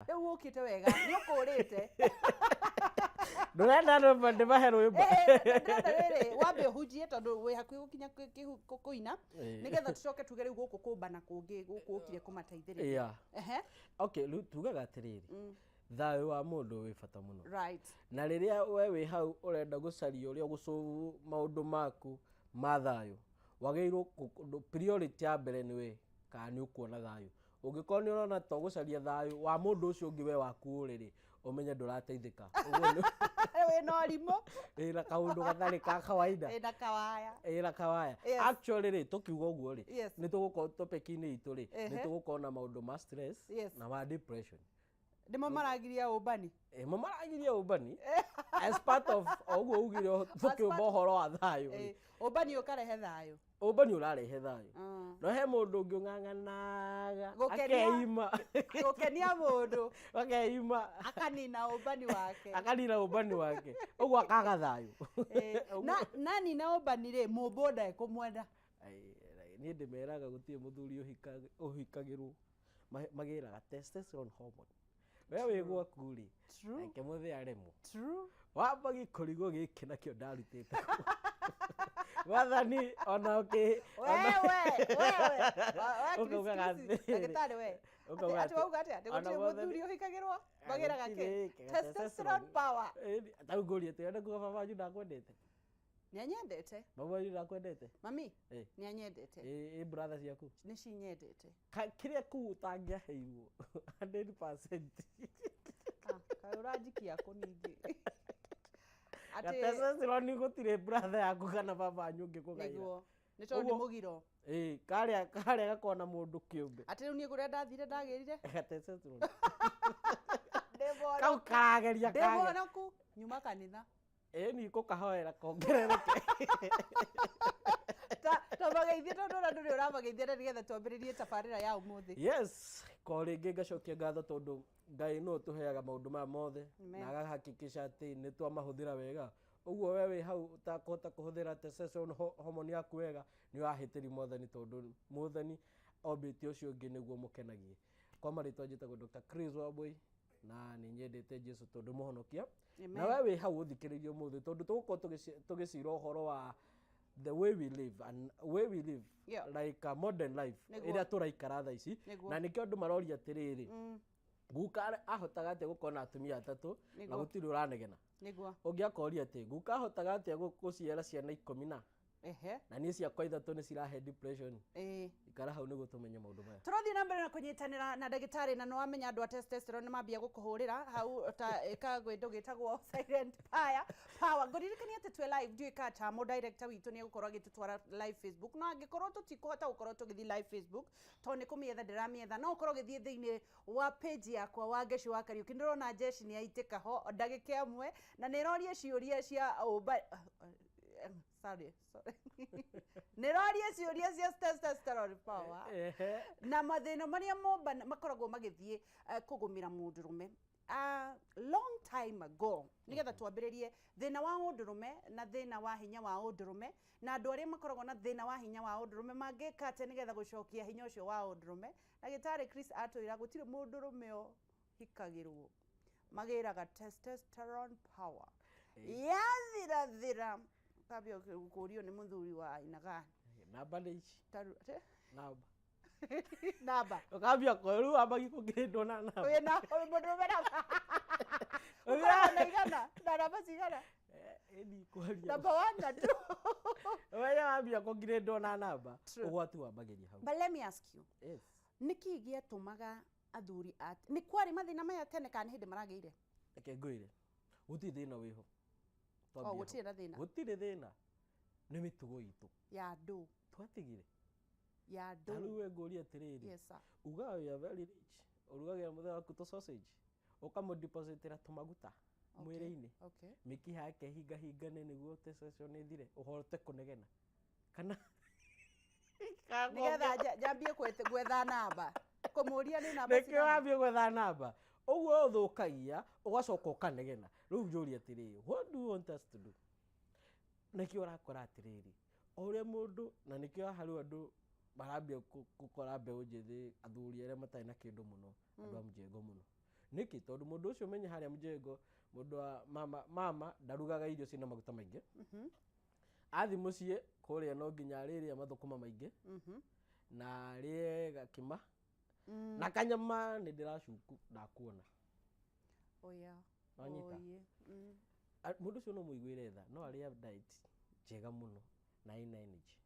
Rĩu ũkĩte wega, nĩ ũkũrĩte. Ndũrenda rwĩmbo ndĩmahe rwĩmbo? Ndĩrenda rĩrĩ wambe ũhunjie, tondũ wĩ hakuhĩ gũkinya kũina, nĩgetha tũcoke tuge rĩu gũkũ kũmbana kũngĩ gũkũ ũkire kũmateithĩrĩria. Ehe. Okay, rĩu tugaga atĩrĩrĩ, thayũ wa mũndũ wĩ bata mũno. Na rĩrĩa we wĩ hau ũrenda gũcaria ũrĩa ũgũcũbu maũndũ maku ma thayũ, wagĩrĩirwo priority ya mbere nĩ we kana nĩ ũkuona thayũ. Ũngĩkorwo nĩ ũrona to gũcaria thayũ wa mũndũ ũcio ũngĩ, we waku ũrĩ rĩ, ũmenye ndũrateithĩka. Ũguo Wĩna ũrimũ. Wĩna kaũndũ gatarĩ ka kawaida. Wĩna kawaya. Ĩna kawaya. Actually rĩ, tũkiuga ũguo rĩ, nĩ tũgũkorwo topic-inĩ itũ rĩ, nĩ tũgũkorwo na maũndũ ma stress na ma depression. Nĩmo maragiria ũmbani. Mo maragiria ũmbani as part of o ũguo ugire tũkĩũmba ũhoro wa thayũ rĩ. Ũmbani ũkarehe thayũ. Ũmbani ũrarehe thayũ, no he mũndũ ũngĩ ũng'ang'anaga akeima. Gũkenia mũndũ. Akeima. Akanina ũmbani wake. Akanina ũmbani wake, ũguo akaga thayũ. Na nina ũmbani rĩ, mũmbũ ndekũmwenda. Ai, niĩ ndĩmeraga gũtirĩ mũthuri ũhikagĩrwo. Magĩraga testosterone hormone, we wĩ gwaku rĩ, reke mũthĩ aremwo. Wambagi kũrigwo gĩkĩ nakĩo ndarutĩte wathani ona ũkĩ Wewe wewe Ũkaugaga atĩrĩrĩ. Ndagĩtarĩ we. Ũkauga atĩ wauga atĩa? Atĩ ona gũtirĩ mũthuri ũhikagĩrwo magĩraga kĩ? Gũtirĩ, testosterone power. Tau ngũrie atĩ wenda kuga baba wanyu ndakwendete? Nĩ anyendete. Baba wanyu ndakwendete? Mami nĩ anyendete. Ĩ brother ciaku? Nĩ cinyendete. Kĩrĩa kũu ũtangĩaheirwo 100%. Ah, kaĩ ũranjikia kũ ningĩ? Atĩ testosterone gũtirĩ brother yaku kana baba wanyu ũngĩkũgaĩra. Nĩguo, nĩ tondũ nĩ mũgiro. Ĩ, karĩa gakona mũndũ kĩũmbe. Atĩ rĩu niĩ kũrĩa ndathire ndagĩrire. Testosterone kau karageria ndĩ kage mũhonoku, nyuma kanitha. Ĩ, ni kũkahoera kongerereke. Ta mageithie, tondũ ũrĩa ndũrĩ ũramageithia, na nĩgetha twambĩrĩrie tabarĩra ya ũmũthĩ. Yes, ko rĩngĩ ngacokia ngatho tondũ Ngai nĩwe ũtũheaga maũndũ maya mothe Amen. na agahakikisha atĩ nĩ twamahũthĩra wega. Ũguo we wĩ hau ũtakũhota kũhũthĩra testosterone hormone yaku wega, nĩ ũrahĩtĩria Mwathani, tondũ Mwathani ombĩte ũcio ũngĩ nĩguo mũkenagie. Kwa marĩtwa njĩtagwo Dr. Chris Wambui, na nĩ nyendete Jesu tondũ mũhonokia. Amen. Na we wĩ hau ũthikĩrĩrie ũmũthĩ, tondũ tũgũkorwo tũgĩcira ũhoro wa the way we live and way we live like a modern life ĩrĩa tũraikara thaa ici. Na nĩkĩo andũ maroria atĩrĩrĩ, guka ahotaga atĩa gũkorwo na atumia atatũ na gũtirĩ ũranegena? Ũngĩ akoria atĩ guka ahotaga atĩa gũciara ciana 10 na na niĩ ciakwa ithatũ nĩ cirahe depression. Ikara hau nĩguo tũmenye maũndũ maya. Tũrathiĩ na mbere na kũnyitanĩra na ndagĩtarĩ, na nĩwamenya andũ a testosterone nĩ mambia gũkũhũrĩra hau ta ĩka gwĩndũ gĩtagwo silent power power. Ngũririkania atĩ twĩ live, ndiũĩ ka chamo director witũ nĩ egũkorwo agĩtũtwara live Facebook, no angĩkorwo tũtikũhota gũkorwo tũgĩthiĩ live Facebook tondũ nĩ kũmĩetha ndĩramĩetha, no ũkorwo ũgĩthiĩ thĩinĩ wa page yakwa, wa Ngeci wa Kariũki. Ndĩrona jeshi nĩ yaitĩka ho ndagĩka ĩmwe na nĩ ĩroria ciũria cia ũmba, sorry, sorry, nĩ ĩroria ciũria cia testosterone power na mathĩna marĩa momba makoragwo magĩthiĩ kũgũmĩra mũndũrũme. Long time ago, nĩgetha twambĩrĩrie thĩna wa ũndũrũme na thĩna wa hinya wa ũndũrũme, na andũ arĩa makoragwo na thĩna wa hinya wa ũndũrũme mangĩka atĩa nĩgetha gũcokia hinya ũcio wa ũndũrũme? Ndagĩtarĩ Chris atwĩra gũtirĩ mũndũrũme ũhikagĩrwo magĩraga testosterone power yathirathira, kambia kũrio nĩ mũthuri wa aina gani. Namba nĩ ici. Namba. Namba. Ũkambia rĩu wambagi kũngĩrĩndwo na namba. Wĩna mũndũrũme namba ũkoragwo na igana na namba cigana? Ĩni kwaria. Namba one na two. Ũrĩa wambia kũngirĩndwo na namba, ũgwati wambagĩria hau. But let me ask you, Yes. nĩkĩ gĩatũmaga athuri a nĩ kwarĩ mathĩna maya tene kana nĩ hĩndĩ maragĩire? Reke ngwĩre, gũtirĩ thĩna wĩho. O Twambie hau. Gũtirĩ na thĩna. Gũtirĩ thĩna, nĩ mĩtugo itũ ya andũ twatigire. Ya Ta andũ. rĩu we ngũria atĩrĩrĩ, Yes sir. ugaga we are very rich, ũrugagĩra mũthee waku tũ sausage, ũkamũdepositĩra tũmaguta mwĩrĩ-inĩ, mĩkiha yake hingahingane nĩguo testosterone ĩthire, ũhote kũnegena kana Nĩgetha njambie gwetha namba kũmũria nĩ namba nĩkĩo cigana. wambie gwetha namba ũguo ũthũkagia, ũgacoka ũkanegena. Rĩu njũria atĩrĩrĩ, what do you want us to do? Nĩkĩo ũrakora atĩrĩrĩ, o ũrĩa mũndũ, na nĩkĩo haha rĩu andũ marambia gũkora mbeũ njĩthĩ, athuri arĩa matarĩ na kĩndũ mũno, andũ a mjengo mũno. Nĩkĩ? Tondũ mũndũ ũcio menye harĩa mjengo, mũndũ wa mama, mama ndarugaga irio ciĩna maguta maingĩ. Athi mũciĩ kũrĩa no nginya arĩrĩa mathũkũma maingĩ na arĩe gakima na kanyama nĩ ndĩracuku ndakuona. Oh yeah. Wanyita? Oh yeah. Mũndũ ũcio no mũiguĩre tha, no arĩa diet njega mũno na ĩna energy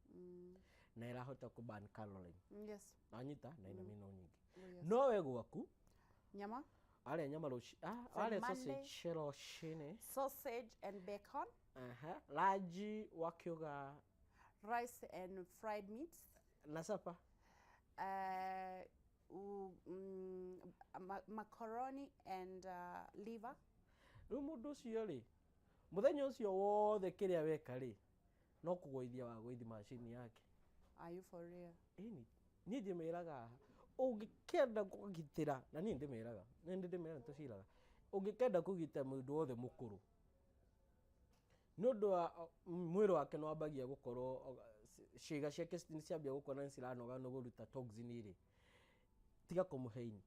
na ĩrahota kũ burn calorie. Wanyita? Na ĩna mĩno nyingĩ. Oh, yes. No we gwaku Nyama, arĩa nyama rũci, From arĩa Monday. sausage rũcinĩ. Sausage and bacon, Aha, ranji wakiuga rice and fried meats, na sapa. Macaroni and liver. Rĩu mũndũ ũcio rĩ, mũthenya ũcio wothe kĩrĩa weka rĩ, no kũgũithia wagũithi macini yake. Are you for real? Ĩni, niĩ ndĩmeraga ũngĩkenda kũgitĩra, na niĩ ndĩmeraga, nĩ ndĩmeraga tũciraga, ũngĩkenda kũgitĩra mũndũ wothe mũkũrũ, nĩ ũndũ wa mwĩrĩ wake nĩ wambagia gũkorwo ciĩga ciake nĩ ciambia gũkorwo nĩ ciranoga nĩ kũruta toxin rĩ, tiga kũmũhe ini.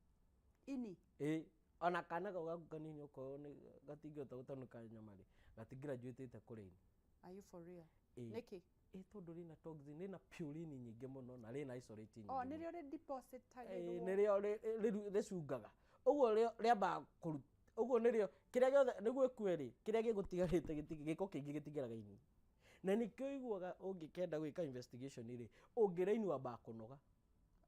Ini. Ĩ, ona kana kau gaku kanini okorwo nĩ gatingĩhota gũtanuka nyama rĩ, gatigraduĩtĩte kũrĩa ini. Are you for real? Ĩ. Nĩkĩ? Ĩ, tondũ rĩna toxin, rĩna purine nyingĩ mũno na rĩna isolate nyingĩ Oh, mũno. nĩrĩo rĩ-depositagĩrwo. Nĩrĩo rĩcungaga ũguo rĩambaga kũruta ũguo nĩrĩo kĩrĩa gĩothe nĩguo ĩkue rĩ, kĩrĩa gĩgũtigarĩte gĩko kĩingĩ gĩtigaraga ini. Na nĩkĩo ũiguaga ũngĩkenda gwĩka investigation rĩ, ũngĩrĩa ini wambaga kũnoga.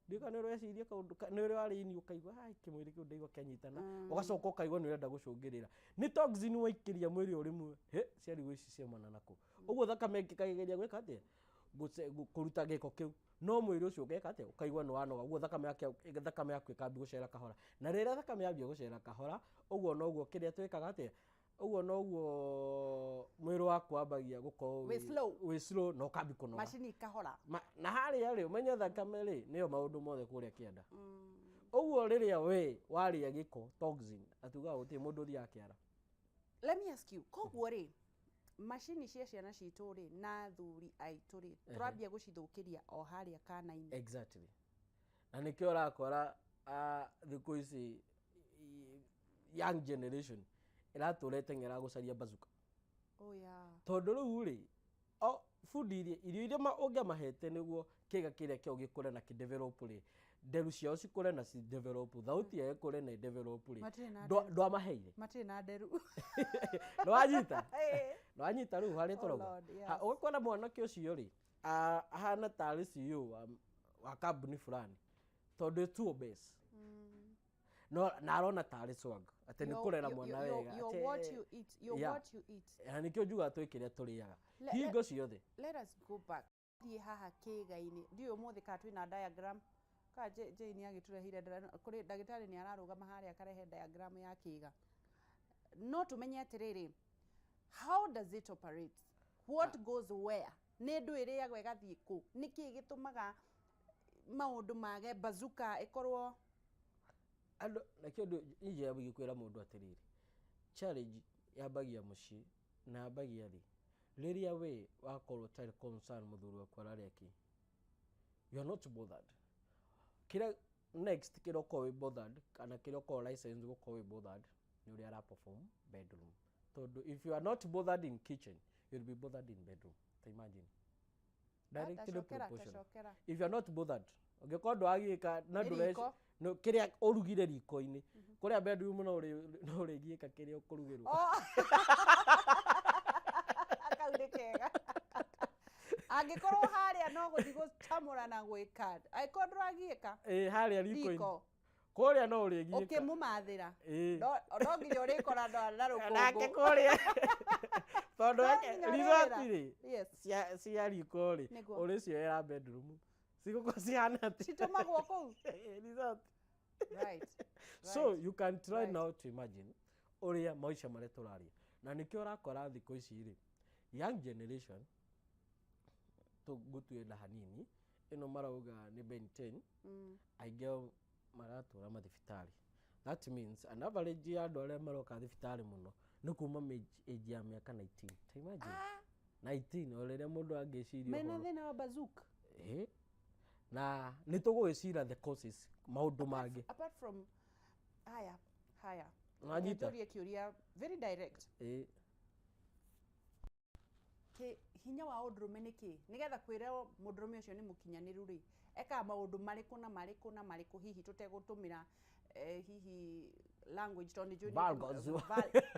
Ndiũĩ kana nĩ ũreciria kaũndũ nĩ ũrĩ warĩa ini ũkaigua ai kĩmwĩrĩ kĩu ndaigua kĩanyitana, ũgacoka ũkaigua nĩ ũrenda gũcũngĩrĩra. Nĩ toxin waikĩria mwĩrĩ o rĩmwe, hĩ, ciarigwo ici ciaumana nakũ. Ũguo thakame ĩkageria gwĩka atĩa? Kũruta gĩko kĩu. No mwĩrĩ ũcio ũgeka atĩa? Ũkaigua nĩ wanoga. Ũguo thakame yaku ĩkambia gũcera kahora. Na rĩrĩa thakame yambia gũcera kahora, ũguo noguo kĩrĩa twĩkaga atĩa? Ũguo noguo mwĩrĩ waku wambagia gũkorwo Wĩ slow. wĩ slow na ũkambia kũnoga. Macini ikahora. Na harĩa rĩ, ũmenye thakame rĩ, nĩyo maũndũ mothe kũrĩa kĩanda. Ũguo rĩrĩa we warĩa gĩko, toxin, atugaga gũtirĩ mũndũ ũthiaga kĩara. Let me ask you, koguo rĩ, macini cia ciana citũ rĩ, na athuri aitũ rĩ, tũrambia gũcithũkĩria o harĩa kana-inĩ. Exactly. Na nĩkĩo ũrakora, thikũ ici, young generation ĩratũra ĩteng'eraga gũcaria bazooka. Oh, yeah. Tondũ rĩu rĩ, o food iria, irio iria ũngĩamahete nĩguo kĩga kĩrĩa kĩao gĩkũre na kĩ-develop rĩ, nderu ciao cikũre na ci-develop, thauti yao ĩkũre na ĩ-develop rĩ, Matirĩ na nderu. ndwamaheire. Matirĩ na nderu. Nĩwanyita? Ĩĩ. Nĩwanyita rĩu harĩa Oh, tũrauga? Lord, yes. Ũgakora mwanake ũcio rĩ, ahana tarĩ CEO wa kambuni fulani, tondũ it's obese. No, na arona tarĩ swag, atĩ nĩ kũrera mwana wega, You're atĩ what you eat, you're Yeah. what you eat. Na nĩkĩo njugaga twĩ kĩrĩa tũrĩaga. Hingo ciothe. Let us go back. Thiĩ haha kĩĩga-inĩ. Ndiũĩ ũmũthĩ kana twĩna diagram. Kana Jane agĩtũreheire kũrĩ ndagĩtarĩ nĩ ararũgama harĩa akarehe diagram ya kĩĩga. No tũmenye atĩrĩrĩ, how does it operate? What goes where? Nĩ ndũ ĩrĩagwo ĩgathiĩ kũ? Nĩkĩ gĩtũmaga maũndũ mage bazooka ĩkorwo andũ? Nakĩo ndũ niĩ njambagia kwĩra mũndũ atĩrĩrĩ, challenge yambagia mũciĩ na yambagia rĩ, rĩrĩa we wakorwo ũtarĩ concern mũthuri waku ararĩa kĩ, you are not bothered. Kĩrĩa next kĩrĩa ũkorwo wĩ bothered kana kĩrĩa ũkorwo license gũkorwo wĩ bothered nĩ ũrĩa ara perform bedroom, tondũ if you are not bothered in kitchen, you'll be bothered in bedroom. Ta imagine, directly Tacokera, proportional. Tacokera. If you are not bothered, ũngĩkorwo ndwagĩka na Nĩ ndũreci riko. no, kĩrĩa ũrugire riko-inĩ kũrĩa bedroom, no ũrĩgiĩka kĩrĩa ũkũrugĩrwo. Oh. Kau nĩ kega. Angĩkorwo harĩa no gũthiĩ gũcamũra na gwĩka, angĩkorwo ndũragiĩka Ĩ, harĩa riko-inĩ riko kũrĩa no ũrĩgiĩka ũkĩmũmathĩra, Ĩ. no nginya ũrĩkora na nake rũkũngũ. Kũrĩa tondũ No yake nginya result ũrĩrĩra. rĩ, cia riko rĩ, ũrĩcioera bedroom cigũkorwo cihana atĩa? Citũmagwo kũu. Result. So Right. you can try now to imagine ũrĩa maica marĩa tũraria, na nĩkĩo ũrakora thikũ ici rĩ, young generation tũgũtuĩra hanini ĩno marauga nĩ Ben 10, aingĩ ao maratũra mathibitarĩ. That means an average ya andũ arĩa maroka thibitarĩ mũno nĩ kuma age ya mĩaka 19. Ta imagine, 19, o rĩrĩa mũndũ angĩciria Mena ũhoro. thĩna wa bazooka. Ĩ, na nĩ tũgũgĩcira the causes, maũndũ mangĩ. Apart from haya, Haya. Wanyita? Njurie kiuria very direct. Ĩĩ. Hinya wa ũndũrũme nĩ kĩ, nĩgetha kwĩrwo mũndũrũme ũcio nĩ mũkinyanĩru rĩ, ekaga maũndũ marĩkũ na marĩkũ na marĩkũ, hihi tũtegũtũmĩra hihi language, tondũ nĩnjũĩ Vulgars.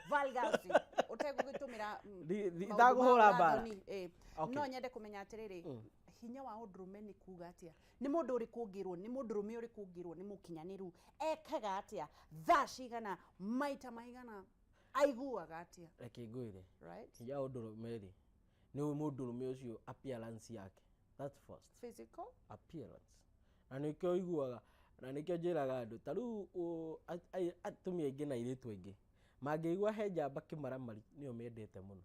Vulgars, ũtegũgĩtũmĩra maũndũ ma Ndagũhũra mbara. ũrathoni, ĩ. Okay. No nyende kũmenya atĩrĩrĩ, hinya wa ũndũrũme nĩ kuga atĩa? Nĩ mũndũ ũrĩkũ ũngĩrwo, nĩ mũndũrũme ũrĩkũ ũngĩrwo nĩ mũkinyanĩru? Ekaga atĩa, thaa cigana, maita maigana, aiguaga atĩa? Reke ngwĩre. Right. Hinya wa ũndũrũme rĩ, nĩ mũndũrũme ũcio appearance yake, that's first. Physical. Appearance. Na nĩkĩo ũiguaga, na nĩkĩo njĩraga andũ ta rĩu atumia aingĩ na airĩtu aingĩ mangĩigua he njamba kĩmaramari nĩyo mendete mũno.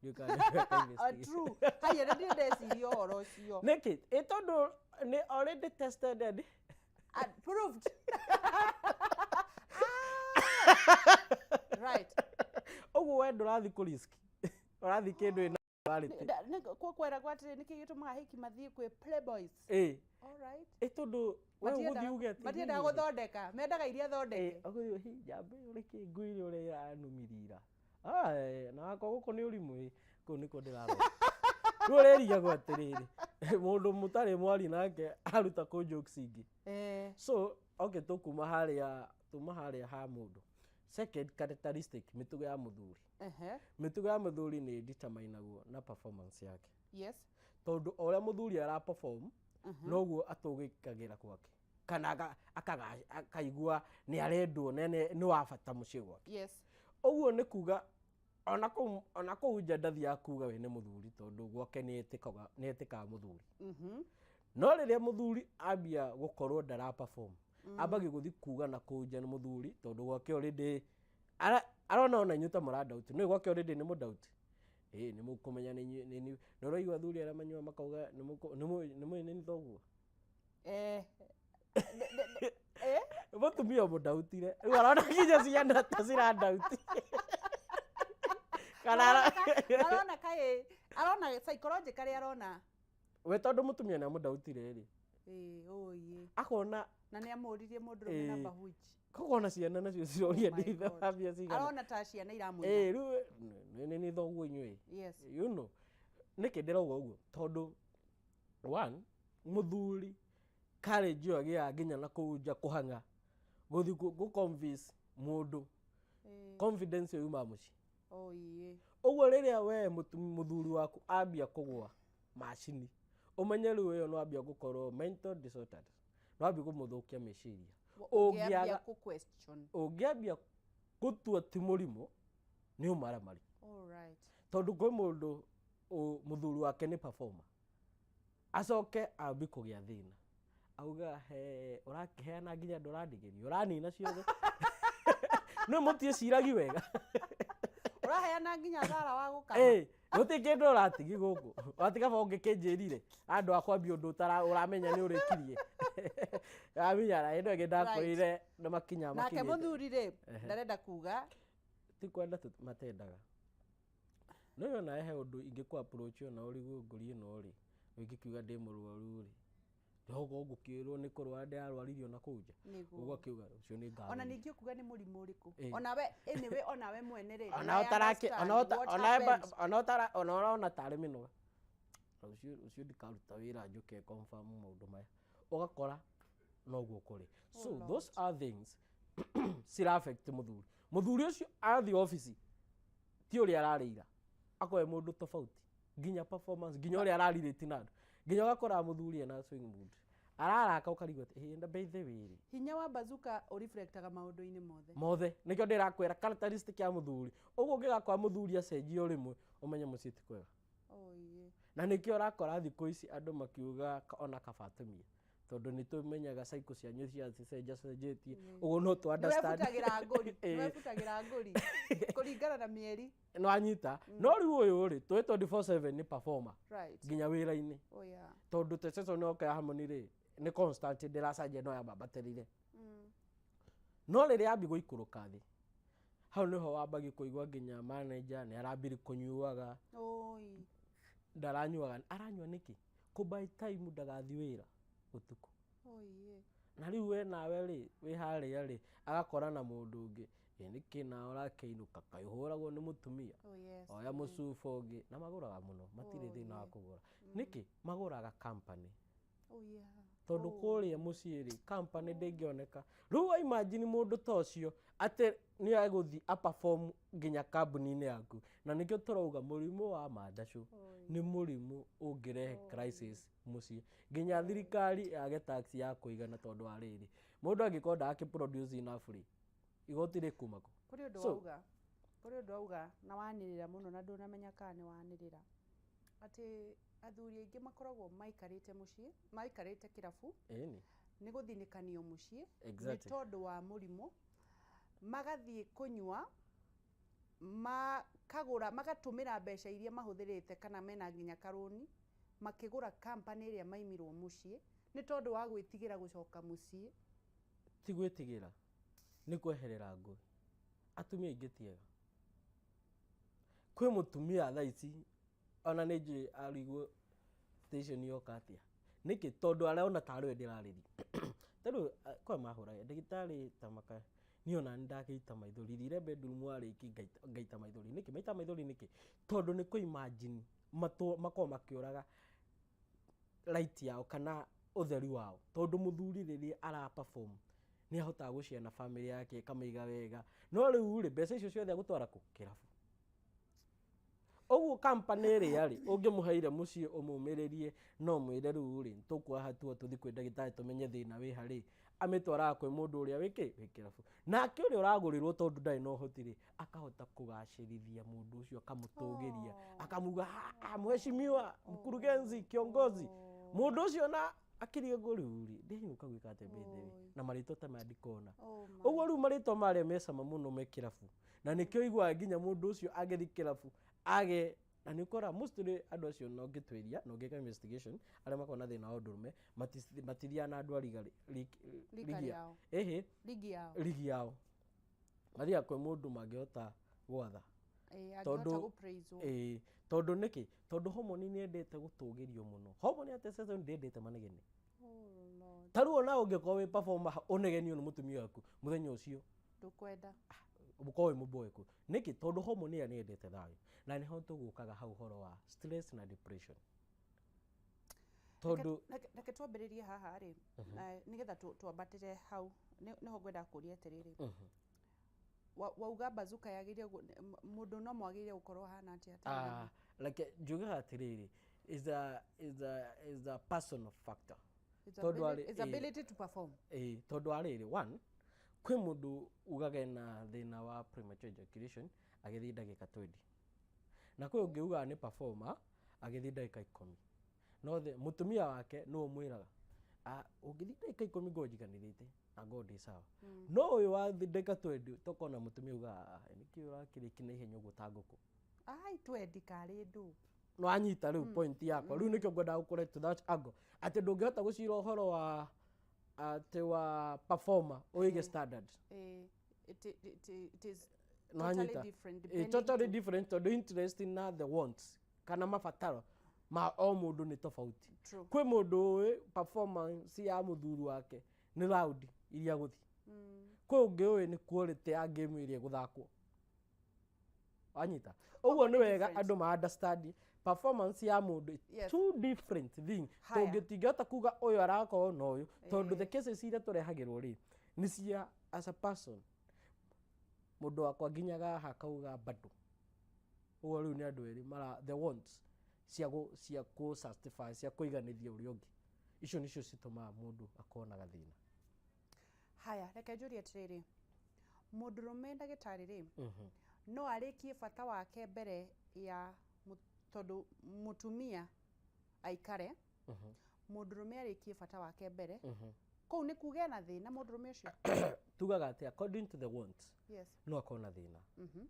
Ndiũĩ kana nĩ weka investigation. True. Haya, nĩ ndirĩ ndeciria ũhoro ũcio. Nĩkĩ? Ĩ tondũ nĩ already tested and And proved. Right. Ũguo we ndũrathiĩ kũ risk, ũrathiĩ kĩndũ ĩna quality. Kwera atĩrĩ, nĩkĩ gĩtũmaga hiki mathiĩ kwĩ playboys? Ĩ. All right. Ĩ tondũ we ũgũthiĩ uge atĩ Matiendaga niĩ- gũthondeka, mendaga iria thondeke. Ĩ, ũgũthiĩ hi njamba ĩyo reke ngwĩre ũrĩa ĩranumirira. Ah, na wakwa gũkũ nĩ ũrimũ ĩ, kũu nĩkuo ndĩrarora. Rĩu ũrerigagwo atĩrĩrĩ, mũndũ mũtarĩ mwari nake aruta kũ jokes ingĩ. So okay, tũkuma harĩa, tuma harĩa ha mũndũ. Second characteristic, mĩtugo ya mũthuri. Mĩtugo ya mũthuri nĩ determinagwo na performance yake. Tondũ o ũrĩa mũthuri ara perform, noguo atũgĩkagĩra gwake, kana akaigua nĩ arendwo na nĩ wa bata mũciĩ gwake. Ũguo nĩ kuga ona kũu nja ndathiaga kuga we nĩ mũthuri, tondũ gwake nĩ etĩkaga mũthuri. No rĩrĩa mũthuri ambia gũkorwo ndara perform, ambagia gũthiĩ kuga na kũu nja nĩ mũthuri, tondũ gwake already arona ona inyuĩ ta mũrandauti, nĩ gwake already nĩ mũndauti. Ĩ nĩ mũkũmenya nĩ inyuĩ, nĩ nĩ ũraigua athuri arĩa manyuaga makauga nĩ mũĩ nĩ thoguo. Mũtumia mũndautire, rĩu arona nginya ciana ta cirandauti. Kana Arona kaĩ, arona psychologically arona. We tondũ mũtumia nĩ amũndautire rĩ. Ĩ, ũi. Akona Na nĩ amũririe mũndũrũme na bahuji. Koguo ona ciana nacio ciroria Oh my nĩ ithe God. wa mbia cigana. Arona ta ciana iramwĩra. Ĩ, rĩu nĩ thoguo inyuĩ. You know. Nĩkĩ ndĩrauga ũguo? Tondũ one, mũthuri courage ĩyo agĩaga nginya na kũu nja kũhang'a, gũthiĩ gũ convince mũndũ. Confidence ĩyo yumaga mũciĩ. Ũguo rĩrĩa we mũthuri waku ambia kũgũa macini, ũmenye rĩu ĩyo no ambia gũkorwo mental disordered, no ambia kũmũthũkia meciria. Ũngĩambia kũ question. Ũngĩambia gũtua ti mũrimũ, nĩ ũmaramari. All right. Tondũ kwĩ mũndũ mũthuri wake nĩ performer, acoke ambie kũgĩa thĩna, auga he ũrakĩheana nginya ndũrandigĩria, ũranina ciothe. Nĩ mũtiĩciragi wega. Ũraheana nginya thara wa gũkama. Ĩ, gũtirĩ kĩndũ ũratigi gũkũ. Watiga ba ũngĩkĩnjĩrire, andũ a kwambia ũndũ ũramenya nĩ ũrĩkirie. Wamenya na ĩno ĩngĩ ndakwĩrire nĩ makinya Nake makinyĩte. mũthuri rĩ, ndarenda kuga. Ti kwenda matendaga. No ĩyo nawe he ũndũ ingĩkũ approach ona ũrigwo ngũri ĩno rĩ, ũngĩkiuga ndĩ mũrwaru rĩ, ndogo ngũkĩrwo nĩ kũrwara ndĩrarwaririo na kũu nja. Nĩguo. Ũguo akiuga ũcio nĩ ngatho. Ona ningĩ ũkuga nĩ mũrimũ ũrĩkũ? Onawe, anyway, onawe mwene rĩ, Ona I ũtarake, ona understand ũta, what ona eba, happened. ona ũtara, ona ũrona tarĩ mĩnoga. Rũciũ, rũciũ ndikaruta wĩra njũke confirm maũndũ maya. Ũgakora noguo kũrĩ. So Oh, Lord. those are things cira affect mũthuri. Mũthuri ũcio athiĩ obici ti ũrĩa ararĩira, akoe mũndũ tofauti, nginya performance, nginya ũrĩa ararĩrĩti na andũ, nginya ũgakora mũthuri ena swing mood, araraka ũkarigwo atĩ, ĩ, by the way rĩ. Hinya wa bazooka ũreflectaga maũndũ-inĩ mothe. Mothe. Nĩkĩo ndĩrakwĩra characteristic ya mũthuri. Ũguo ũngĩgakora mũthuri acenjia o rĩmwe, ũmenye mũciĩ ti kwega. Oye. Na nĩkĩo ũrakora thikũ ici andũ makiuga ona kaba atumia, tondũ nĩ tũmenyaga cycle cianyu ciacenjacenjetie, ũguo no tũ understand. Nĩwebutagĩra ngũri, nĩwebutagĩra ngũri kũringana na mĩeri. Nĩ wanyita. No rĩu ũyũ rĩ, twĩ 24/7 nĩ performer. Nginya wĩra-inĩ. Oh, yeah. Tondũ testosterone yoka ya harmony rĩ, nĩ constant ndĩracenjia no yambatĩrĩire. No rĩrĩa yambia gũikũrũka thĩ, hau nĩho wambagia kũigua nginya manager nĩ arambiri kũnyuaga. Oi. Ndaranyuaga. Aranyua nĩkĩ? Kũ buy time ndagathiĩ wĩra ũtukũ. Oi. Na rĩu we nawe rĩ wĩ harĩa rĩ agakora na mũndũ ũngĩ, ĩ nĩkĩ nawe ũrakĩinũka kaĩ ũhũragwo nĩ mũtumia? Oh yes. Oya mũcuba ũngĩ. Na magũraga mũno, matirĩ Oh, thĩna wa yeah. kũgũra. Nĩkĩ magũraga company? Oh yeah. Tondũ Oh. kũrĩa mũciĩ rĩ company ndĩngĩoneka. Rĩu wa imagine mũndũ ta ũcio atĩ nĩ egũthiĩ a perform nginya kambuni-inĩ yaku. Na nĩkĩo tũrauga mũrimũ wa mandacũ nĩ mũrimũ ũngĩrehe crisis mũciĩ, nginya thirikari yage tax ya kũigana tondũ wa rĩrĩ, mũndũ angĩkorwo ndakĩ produce enough rĩ, igoti rĩkuma kũ? Kũrĩ ũndũ So- wauga, kũrĩ ũndũ wauga na wanĩrĩra mũno na ndũnamenya kana nĩ wanĩrĩra, atĩ athuri aingĩ makoragwo maikarĩte mũciĩ, maikarĩte kĩrabu Ĩni. nĩ gũthinĩkanio mũciĩ nĩ tondũ wa mũrimũ, magathiĩ kũnyua, makagũra, magatũmĩra mbeca iria mahũthĩrĩte kana mena nginya karũni, makĩgũra company ĩrĩa maimirwo mũciĩ nĩ tondũ wa gwĩtigĩra gũcoka mũciĩ. Ti gwĩtigĩra, nĩ kweherera ngũĩ. Atumia aingĩ ti ega. Kwĩ mũtumia thaa ici ona nĩ njũĩ arigwo station yoka atĩa. Nĩkĩ? Tondũ arona tarĩ we ndĩrarĩria. Tarĩu kwa mahũraga ndagĩtarĩ ta maka, niĩ ona nĩ ndakĩita maithori, thire bedroom warĩki ngaita maithori. Nĩkĩ? Maita maithori nĩkĩ? Tondũ nĩ kũ imagine makoragwo makĩũraga light yao kana ũtheri wao. Tondũ mũthuri rĩrĩa ara perform nĩ ahotaga gũciana family yake ĩkamĩiga wega. No rĩu rĩ mbeca icio ciothe agũtwara kũ? Kĩrabu. Ũguo company ĩrĩa rĩ ũngĩmũheire mũciĩ ũmũmĩrĩrie no mwĩre rĩu rĩ tũkuoya hatua tũthiĩ kwĩ ndagĩtarĩ tũmenye thĩna wĩ harĩ, amĩtwaraga kwĩ mũndũ ũrĩa wĩkĩ wĩ kĩrabu. Nake ũrĩa ũragũrĩrwo tondũ ndarĩ na ũhoti rĩ akahota kũgacĩrithia mũndũ ũcio, akamũtũgĩria, akamuga mheshimiwa mkurugenzi kiongozi. Mũndũ ũcio na akĩrigwo rĩu rĩ ndĩinũka gwĩka atĩa mbĩthĩ na marĩtwa ta maya ndikona. Ũguo rĩu marĩtwa marĩa me cama mũno me kĩrabu, na nĩkĩo ũiguaga nginya mũndũ ũcio angĩthiĩ kĩrabu age, na nĩ ũkoraga mostly andũ acio no ũngĩtuĩria na ũngĩka investigation arĩa makoragwo na thĩna wa ũndũrũme matithiaga na andũ a Rika rĩao. Ĩhĩ. Ligi yao. Ligi yao. Mathiaga kwĩ mũndũ mangĩhota gwatha. Angĩhota gũ-praise-wo. Tondũ nĩkĩ? Tondũ hormone nĩ yendete gũtũgĩrio mũno. Hormone ya testosterone ndĩendete manegene. Oh Lord. Ta rĩu ona ũngĩkorwo wĩ performer ũnegenio nĩ mũtumia waku mũthenya ũcio Ndũkwenda. Ũkorwo wĩ mũboeku. Nĩkĩ? Tondũ hormone ĩrĩa nĩ yendete thayũ. Na nĩho tũgũkaga hau ũhoro wa stress na depression. Tondũ Reke twambĩrĩrie haha rĩ, na nĩgetha twambatĩre hau, nĩho ngwendaga kũria atĩrĩrĩ. Wauga bazooka yagĩrĩire mũndũ no mwagĩrĩire gũkorwo ahana atĩa? Reke njugaga atĩrĩrĩ, is a personal factor. It's Tondũ arĩ, ability to perform. Tondũ arĩrĩ, one, kwĩ mũndũ ugaga ena thĩna wa premature ejaculation agĩthiĩ ndagĩka 20. Na kwĩ ũngĩ ugaga nĩ performer agĩthiĩ ndagĩka 10. No mũtumia wake nĩwe ũmwĩraga, ũngĩthiĩ ndagĩka 10 ngorwo njiganĩrĩte na ngorwo ndĩ sawa. No ũyũ wa ndagĩka 20 tokona mũtumia ugaga, nĩkĩ ũrakĩrĩkia na ihenya ũguo ta ngũkũ? Ai, 20 karĩ ndũ. No anyita rĩu point yakwa. Rĩu nĩkĩo ngwendaga gũkũre to that angle. Atĩ ndũngĩhota gũcira ũhoro wa atĩ wa performer ũige standard. It is No totally anyita. different, depending Totally to different tondũ interest na the wants kana mabataro ma o mũndũ nĩ tofauti. True. Kwĩ mũndũ ũĩ performance ya mũthuri wake nĩ round iria gũthiĩ. Kwĩ ũngĩ ũĩ nĩ quality ya game ĩrĩa ĩgũthakwo. Wanyita? Ũguo nĩ wega Different. andũ ma understand performance ya mũndũ Yes. two different thing. Haya. Tondũ tingĩhota kuga ũyũ arakorwo na ũyũ, tondũ the cases iria tũrehagĩrwo rĩ nĩ cia as a person. Mũndũ wakwa nginyaga haha akauga bado. Ũguo rĩu nĩ andũ erĩ mara the wants cia cia kũ satisfy, cia kũiganĩria ũrĩa ũngĩ. Icio nĩcio citũmaga mũndũ akorwo na gathĩna. Haya, reke njũrie atĩrĩrĩ, mũndũrũme ndagĩtarĩ rĩ, no arĩkie bata wake mbere ya tondũ mũtumia aikare, mũndũrũme arĩkie bata wake mbere, kũu nĩ kuga ena thĩna mũndũrũme ũcio? Tugaga atĩ according to the wants, Yes. no akorwo na thĩna.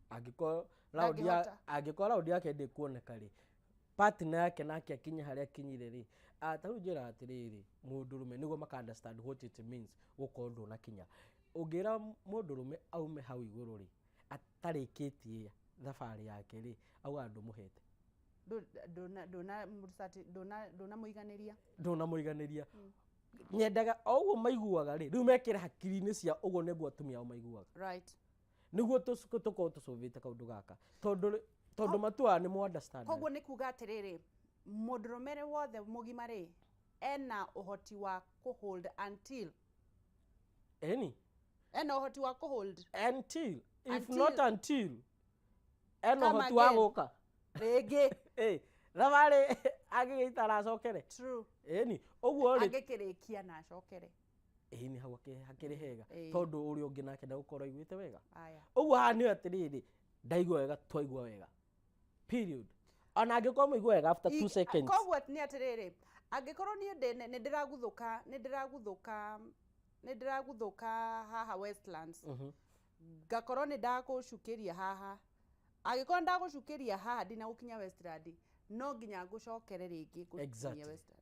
Angĩkorwo round ya, Ndangĩhota. angĩkorwo round yake ndĩkuoneka rĩ, partner yake nake akinye harĩa akinyire rĩ, ta rĩu njĩraga atĩrĩrĩ, mũndũrũme nĩguo maka understand what it means gũkorwo ndũnakinya. Ũngĩra mũndũrũme aume hau igũrũ rĩ, atarĩkĩtie thabarĩ yake rĩ, augaga ndũmũhete. Ndũnamũiganĩria. Ndũnamũiganĩria. Nyendaga o ũguo maiguaga rĩ, rĩu mekĩre hakiri-inĩ cia ũguo nĩguo atumia ao maiguaga. Nĩguo tũkorwo tũcũvĩte kaũndũ gaka, tondũ matuaga nĩ mu understand. Koguo nĩ kuga atĩrĩrĩ, mũndũrũme wothe mũgima rĩ, ena ũhoti wa kũhold until. Ĩni. Ena ũhoti wa kũhold. Until. If until. Not until. Ena ũhoti wa gũka. Rĩngĩ. Ĩ, thabarĩ angĩgĩikara acokere. True. Ĩni, ũguo rĩ. Angĩkĩrĩkia na acokere. Ĩni hau hakĩrĩ hega. Tondũ ũrĩa ũngĩ nake ndegũkorwo aiguĩte wega. Ũguo haha nĩ atĩrĩrĩ, ndaigua wega, twaigua wega. Period. Ona angĩkorwo mũigua wega after 2 seconds. Koguo nĩ atĩrĩrĩ, angĩkorwo niĩ nĩ ndĩraguthũka, nĩ ndĩraguthũka, nĩ ndĩraguthũka haha Westlands. Ngakorwo nĩ ndagũcukĩria haha. Angĩkorwo ndagũcukĩria haha ndinagũkinya Westland, no nginya ngũcokere rĩngĩ ngũkinyie Westland.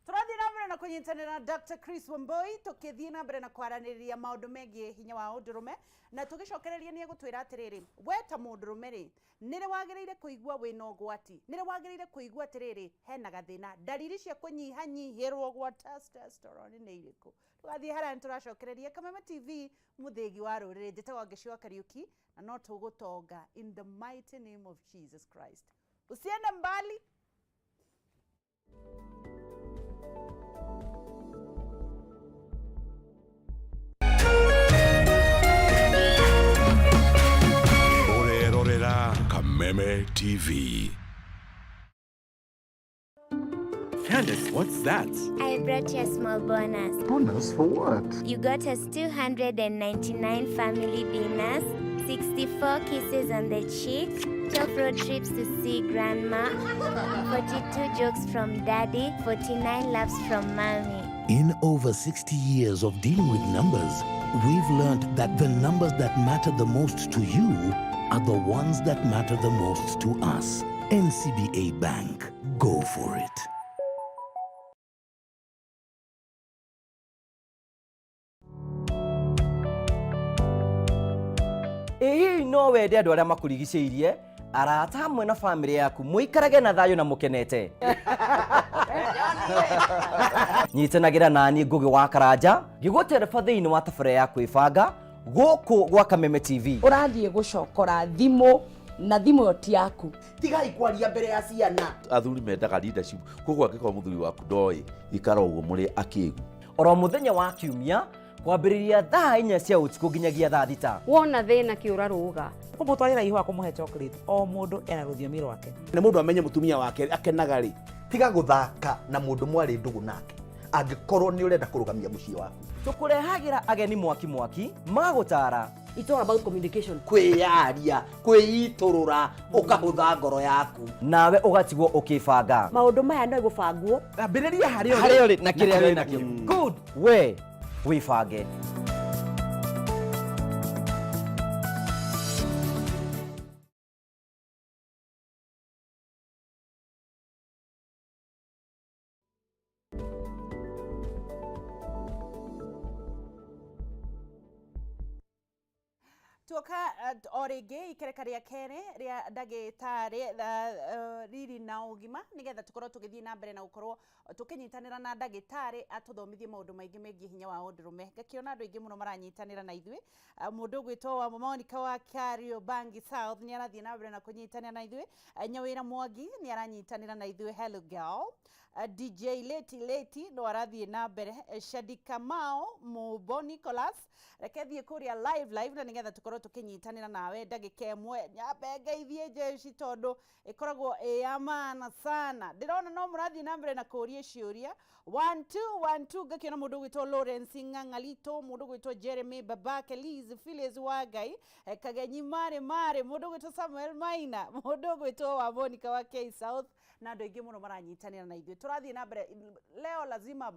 Tũrathiĩ na mbere na kũnyitanĩra na Dr. Chris Wambui, tũkĩthiĩ na mbere na kwaranĩria maũndũ megiĩ hinya wa ũndũrũme, na tũgĩcokereria nĩ egũtwĩra atĩrĩrĩ, we ta mũndũrũme rĩ, nĩrĩ wagĩrĩire kũigua wĩna ũgwati, nĩrĩ wagĩrĩire kũigua atĩrĩrĩ, hena gathĩna, ndariri cia kũnyihanyihĩrwo gwa testosterone nĩ irĩkũ? Tũgathiĩ harĩa nĩ tũracokereria Kameme TV, mũthĩgi wa rũrĩrĩ. Njĩtagwo Ngĩci wa Kariũki, na no tũgũtonga in the mighty name of Jesus Christ. Usiende mbali. Ũrerorera Kameme TV. Candace, what's that? I brought you a small bonus. Bonus for what? You got us 299 family dinners, 64 kisses on the cheek, 12 road trips to see grandma, 42 jokes from daddy, 49 laughs from mommy. In over 60 years of dealing with numbers, we've learned that the numbers that matter the most to you are the ones that matter the most to us. NCBA Bank. Go for it. Ĩ hihi no wende andũ arĩa makũrigicĩirie, arata hamwe na bamĩrĩ yaku mũikarage na thayũ na mũkenete? Nyitanagĩra naniĩ Ngũgĩ wa Karanja ngĩgũtereba thĩinĩ wa tabarĩra ya kwĩbanga gũkũ gwa Kameme TV. Ũrathiĩ gũcokora thimũ na thimũ ĩyo ti yaku. Tigai kwaria mbere ya ciana. Athuri mendaga leadership, koguo angĩkorwo mũthuri waku ndoĩ, ikara ũguo mũrĩ akĩgu. Oro mũthenya wa kiumia kwambĩrĩria thaa 4 cia ũtukũ nginyagia thaa 6. Wona thĩna kĩũra rũga. Kũmũtwarĩra ihũa, kũmũhe chocolate, o mũndũ ena rũthiomi rwake. Nĩ mũndũ amenye mũtumia wake akenaga rĩ. Tiga gũthaka na mũndũ mwarĩ ndũgũ nake angĩkorwo nĩ ũrenda kũrũgamia mũciĩ waku. Tũkũrehagĩra ageni mwaki mwaki magũtara. It's all about communication. Kwĩyaria, kwĩitũrũra, ũkahũtha ngoro yaku. Nawe ũgatigwo ũkĩbanga. Maũndũ maya no gũbangwo. Ambĩrĩria harĩa ũrĩ. Harĩa ũrĩ na kĩrĩa wĩ nakĩo. Good. We wĩbange. Tuoka o rĩngĩ ikereka rĩa kerĩ rĩa ndagĩtarĩ riri na ũgima, nĩgetha tũkorwo tũgĩthiĩ na mbere na gũkorwo tũkĩnyitanĩra na ndagĩtarĩ atũthomithie maũndũ maingĩ megiĩ hinya wa ũndũrũme. Ngakĩona andũ aingĩ mũno maranyitanĩra na ithuĩ. Mũndũ ũgwĩtwo wa Monica wa Kariobangi South nĩ arathiĩ na mbere na kũnyitanĩra na ithuĩ. Nyawĩra Mwangi nĩ aranyitanĩra na ithuĩ. Hello girl. DJ Leti Leti no arathiĩ na mbere. Shadi Kamau Mubo Nicholas, reke thiĩ kũrĩa live live na nĩgetha tũkorwo tũkĩnyitanĩra nawe ndagĩka ĩmwe. Nyambe ngeithie jeshi tondũ ĩkoragwo ĩ ya maana sana. Ndĩrona no mũrathiĩ na mbere na kũũria ciũria. 1 2 1 2, ngakĩona mũndũ ũgwĩtwo Lawrence Ng'ang'alito, mũndũ ũgwĩtwo Jeremy Babake, Liz Phyllis Wangai, Kagenyi Mare Mare, mũndũ ũgwĩtwo Samuel Maina, mũndũ ũgwĩtwo wa Monica wa K South, na andũ aingĩ mũno maranyitanĩra na ithuĩ. Tũrathiĩ na mbere leo, lazima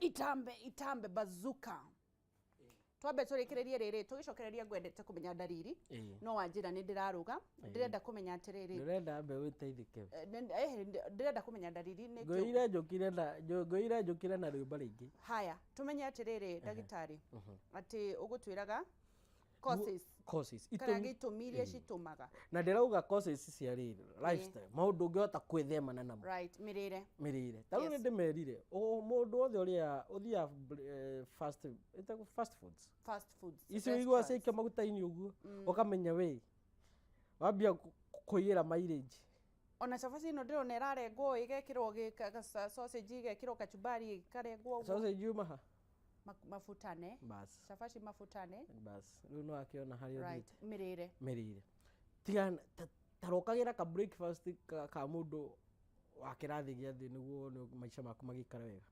itambe itambe bazuka. Twambe tũrĩkĩrĩrie rĩrĩ, tũgĩcokereria ngwendete kũmenya ndariri. No wanjĩra nĩ ndĩrarũga, ndĩrenda kũmenya atĩrĩrĩ, Ndĩrenda mbeũ ĩteithĩke. Ndĩrenda kũmenya ndariri nĩ Ngũire njũkire na ngũire njũkire na rwĩmbo rĩngĩ. Haya, tũmenye atĩrĩrĩ ndagĩtarĩ, atĩ ũgũtwĩraga causes. Causes. Kana gĩtũmi iria citũmaga. Na ndĩrauga causes cia rĩrĩ, lifestyle, maũndũ ũngĩhota kwĩthemana namo. Right, mĩrĩre. Mĩrĩre. Ta rĩu nĩndĩmerire, mũndũ wothe ũrĩa ũthiaga fast, ĩtagwo fast foods. Fast foods. Icio ũiguaga ciaikio maguta-inĩ ũguo, ũkamenya we, wambia kũiyĩra mileage. Ona cabaci ĩno ndĩrona ĩrarengwo ĩgekĩrwo sausage, ĩgekĩrwo kachumbari, ĩkarengwo ũguo. Sausage yuma ha? Mabutane. Bas. Cabaci mabutane. Bas. Rĩu no akĩona harĩa ũthiĩte. Mĩrĩre. Mĩrĩre. Tiga tarokagĩra ka breakfast ka mũndũ wa kĩrathi gĩa thĩ nĩguo wone maica maku magĩikara wega.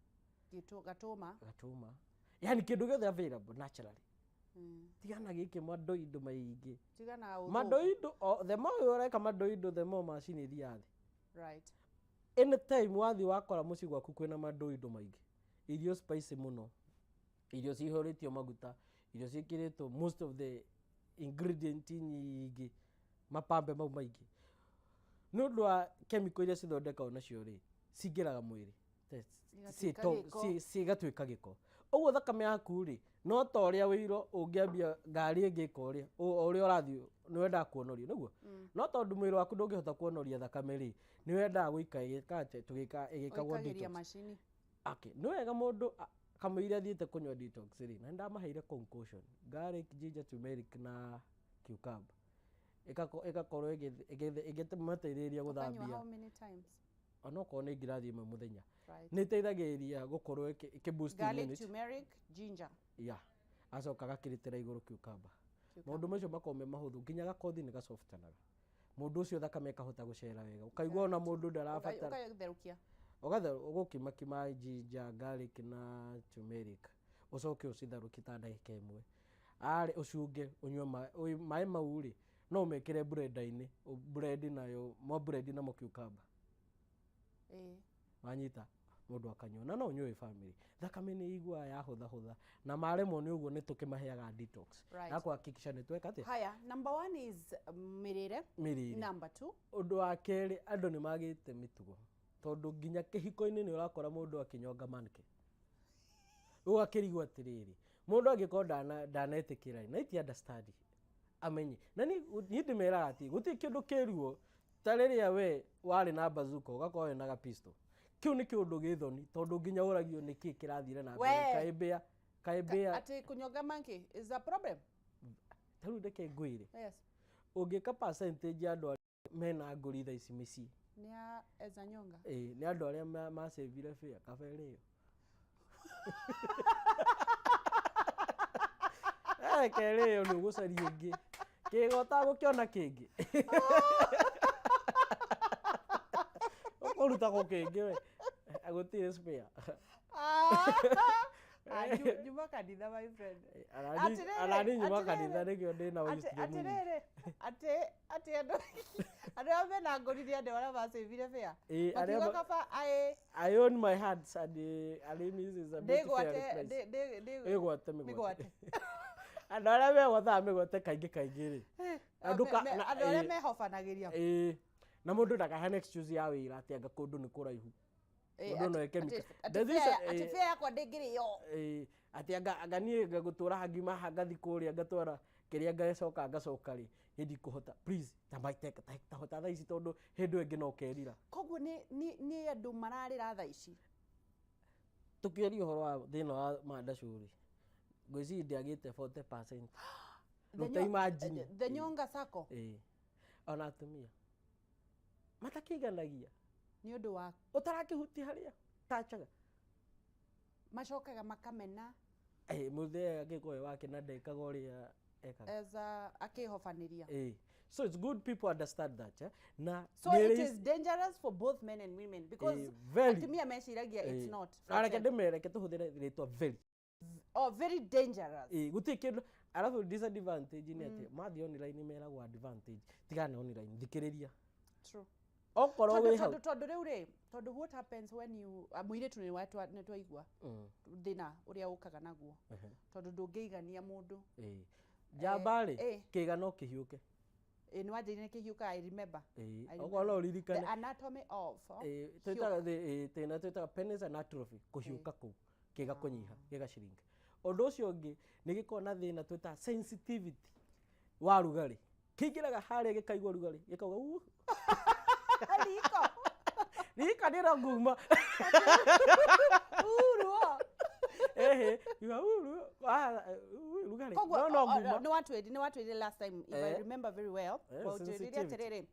Gatũma. Gatũma. Yani kĩndũ gĩothe available naturally. Tigana gĩkĩ mandoindo maingĩ. Tigana ũthũngũ. Mandoindo, the more ũreka mandoindo, the more macini ĩthiaga thĩ. Right. Anytime wathiĩ wakora mũciĩ gwaku kwĩna mandoindo maingĩ, irio spicy mũno, irio cihũrĩtio maguta, irio ciĩkĩrĩtwo most of the ingredient nyingĩ, mapambe mau maingĩ. Nĩ ũndũ wa chemical iria cithondekagwo nacio rĩ, cingĩraga mwĩrĩ. Igatuĩka gĩko. Cigatuĩka gĩko. Ũguo thakame yaku rĩ, no ta ũrĩa wĩiro ũngĩambia ngari ĩngĩka ũrĩa, o ũrĩa ũrathiĩ nĩ wendaga kuonorio, nĩguo? No tondũ mwĩrĩ waku ndũngĩhota kuonoria thakame rĩ, nĩ wendaga gũikara ĩgĩka atĩa, tũgĩka ĩgĩkagwo Ũikagĩria detox. macini. Okay, nĩ wega mũndũ kamũira athiĩte kũnyua detox rĩ, na nĩndamaheire concoction, garlic, ginger, turmeric na cucumber. Ĩgakorwo ĩgĩmateithĩrĩria Ũkanyua gũthambia. how many times? Onokorwo nĩ ngirathi ĩmwe mũthenya. Right. Nĩ ĩteithagĩrĩria gũkorwo ĩkĩ boost Garlic, immunity. turmeric, ginger. Yeah. Acoka agakĩrĩtĩra igũrũ cucumber. Cucumber. Maũndũ macio makoragwo me mahũthũ, nginya gakothi nĩ gacoftanaga. Mũndũ ũcio thakame ĩkahota gũcera wega. Ũkaigua ona mũndũ ndarabatara. Ũgatherũkia. Ũgũkimakima ginger, garlic na turmeric. Ũcoke ũcitherũkie ta ndagĩka ĩmwe. Arĩ ũcunge ũnyue maĩ mau rĩ, no ũmekĩre blender-inĩ, blend nayo, mo blend namo cucumber. Wanyita mũndũ akanyua na no ũnyue wĩ family. Thakame nĩ ĩiguaga yahũthahũtha na maremwo nĩ ũguo nĩ tũkĩmaheaga detox. Right. Na kũhakikisha nĩ tweka atĩa? Haya, number one is mĩrĩre. Mĩrĩre. Number two. Ũndũ wa kerĩ, andũ nĩ magĩte mĩtugo. Tondũ nginya kĩhiko-inĩ nĩ ũrakora mũndũ akĩnyonga manke. Rĩu akĩrigwo atĩrĩrĩ, mũndũ angĩkorwo ndanetĩkĩra, na iti understand, amenye. Na niĩ ndĩmeraga atĩ gũtirĩ kĩndũ kĩruo ta rĩrĩa we warĩ na bazooka ũgakorwo wĩna ga pistol. Kĩu nĩ kĩũndũ gĩ thoni tondũ nginya ũragio nĩ kĩ kĩrathire na mbere. We. Kaĩ mbĩa, kaĩ mbĩa. Atĩ kũnyonga monkey is a problem? Ta rĩu reke ngwĩre. Yes. Ũngĩka percentage ya andũ arĩa mena ngũri thaa ici mĩciĩ. Nĩ a eza nyonga. Ĩĩ, nĩ andũ arĩa macĩvire bĩa kaba ĩrĩo. Reke ĩrĩo nĩ ũgũcaria ĩngĩ. Kĩĩga ũtagũkĩona kĩngĩ. Ũkũruta kũ kĩngĩ we? Gũtirĩ spare. Nyuma kanitha my friend. Anani nyuma kanitha nĩkĩo ndĩna wisdom nyingĩ. Atĩrĩrĩ, atĩ andũ arĩa mena ngũri nĩ andũ arĩa macĩvire bĩa. Ĩĩ, arĩa Makiuga kaba aĩ I own my hands and Alimi is a bit ndĩgwate fair price. ndĩ Ĩgwate mĩgwate. mĩgwate. Andũ arĩa megwataga mĩgwate kaingĩ kaingĩ rĩ. Andũ Andũ arĩa mehobanagĩria. Ĩĩ. Na mũndũ ndakahane excuse ya wĩra atĩ anga kũndũ nĩ kũraihu. Mũndũ no eke Atĩ Does this fare yakwa ndĩngĩrĩo. Ĩĩ, atĩ anga niĩ ngagũtũra haha ngiuma haha ngathi kũrĩa ngatwara kĩrĩa ngacoka ngacoka rĩ, niĩ ndikũhota. Please, ta hota thaa ici tondũ hĩndĩ ĩyo ĩngĩ no ũkerira. Koguo nĩ andũ mararĩra thaa ici. Tũkĩaria ũhoro wa thĩna wa mandacũ rĩ, ngwĩciria ndĩagĩte 40%. Rĩu ta imagine. The Nyonga Sacco. Ĩĩ. Ona atumia. Matakĩiganagia. Nĩ ũndũ wa ũtarakĩhutia harĩa tachaga. Macokaga makamena. Mũthee angĩkorwo e wake na ndekaga ũrĩa ekaga. As a akĩhobanĩria. So it's good people understand that. Na So nĩ it rĩ is dangerous for both men and women because very. atumia meciragia it's not. Na reke ndĩmere, reke tũhũthĩre rĩtwa very. Oh, very dangerous. Gũtirĩ kĩndũ. Alafu disadvantage nĩ atĩ mathiĩ online meragwo advantage. Tigana na online, thikĩrĩria. True. Okorwo wĩ hau. Tondũ rĩu rĩ, tondũ what happens when you mũirĩtu nĩ twaigua thĩna ũrĩa ũkaga naguo. Tondũ ndũngĩigania mũndũ. Njamba rĩ, kĩga no kĩhiũke. Nĩ wanjĩrire kĩhiũka, I remember. I Okorwo no remember. ũririkane. The anatomy of Twĩtaga thĩna twĩtaga penis atrophy, kũhiũka kũu, kĩga kũnyiha, gĩga shrink. Ũndũ ũcio ũngĩ nĩ gĩkoragwo na thĩna twĩtaga sensitivity. Wa rugarĩ kĩingĩraga harĩa gĩkaigua rugarĩ gĩkauga "Uu." Riko. Riko nĩro nguma. Uruo. Ehe, yuga "Uu, ah, uu, rugarĩ." Koguo No no nguma. Nĩ watwĩrire last time, if I remember very well, wanjĩrire sensitivity. atĩrĩrĩ,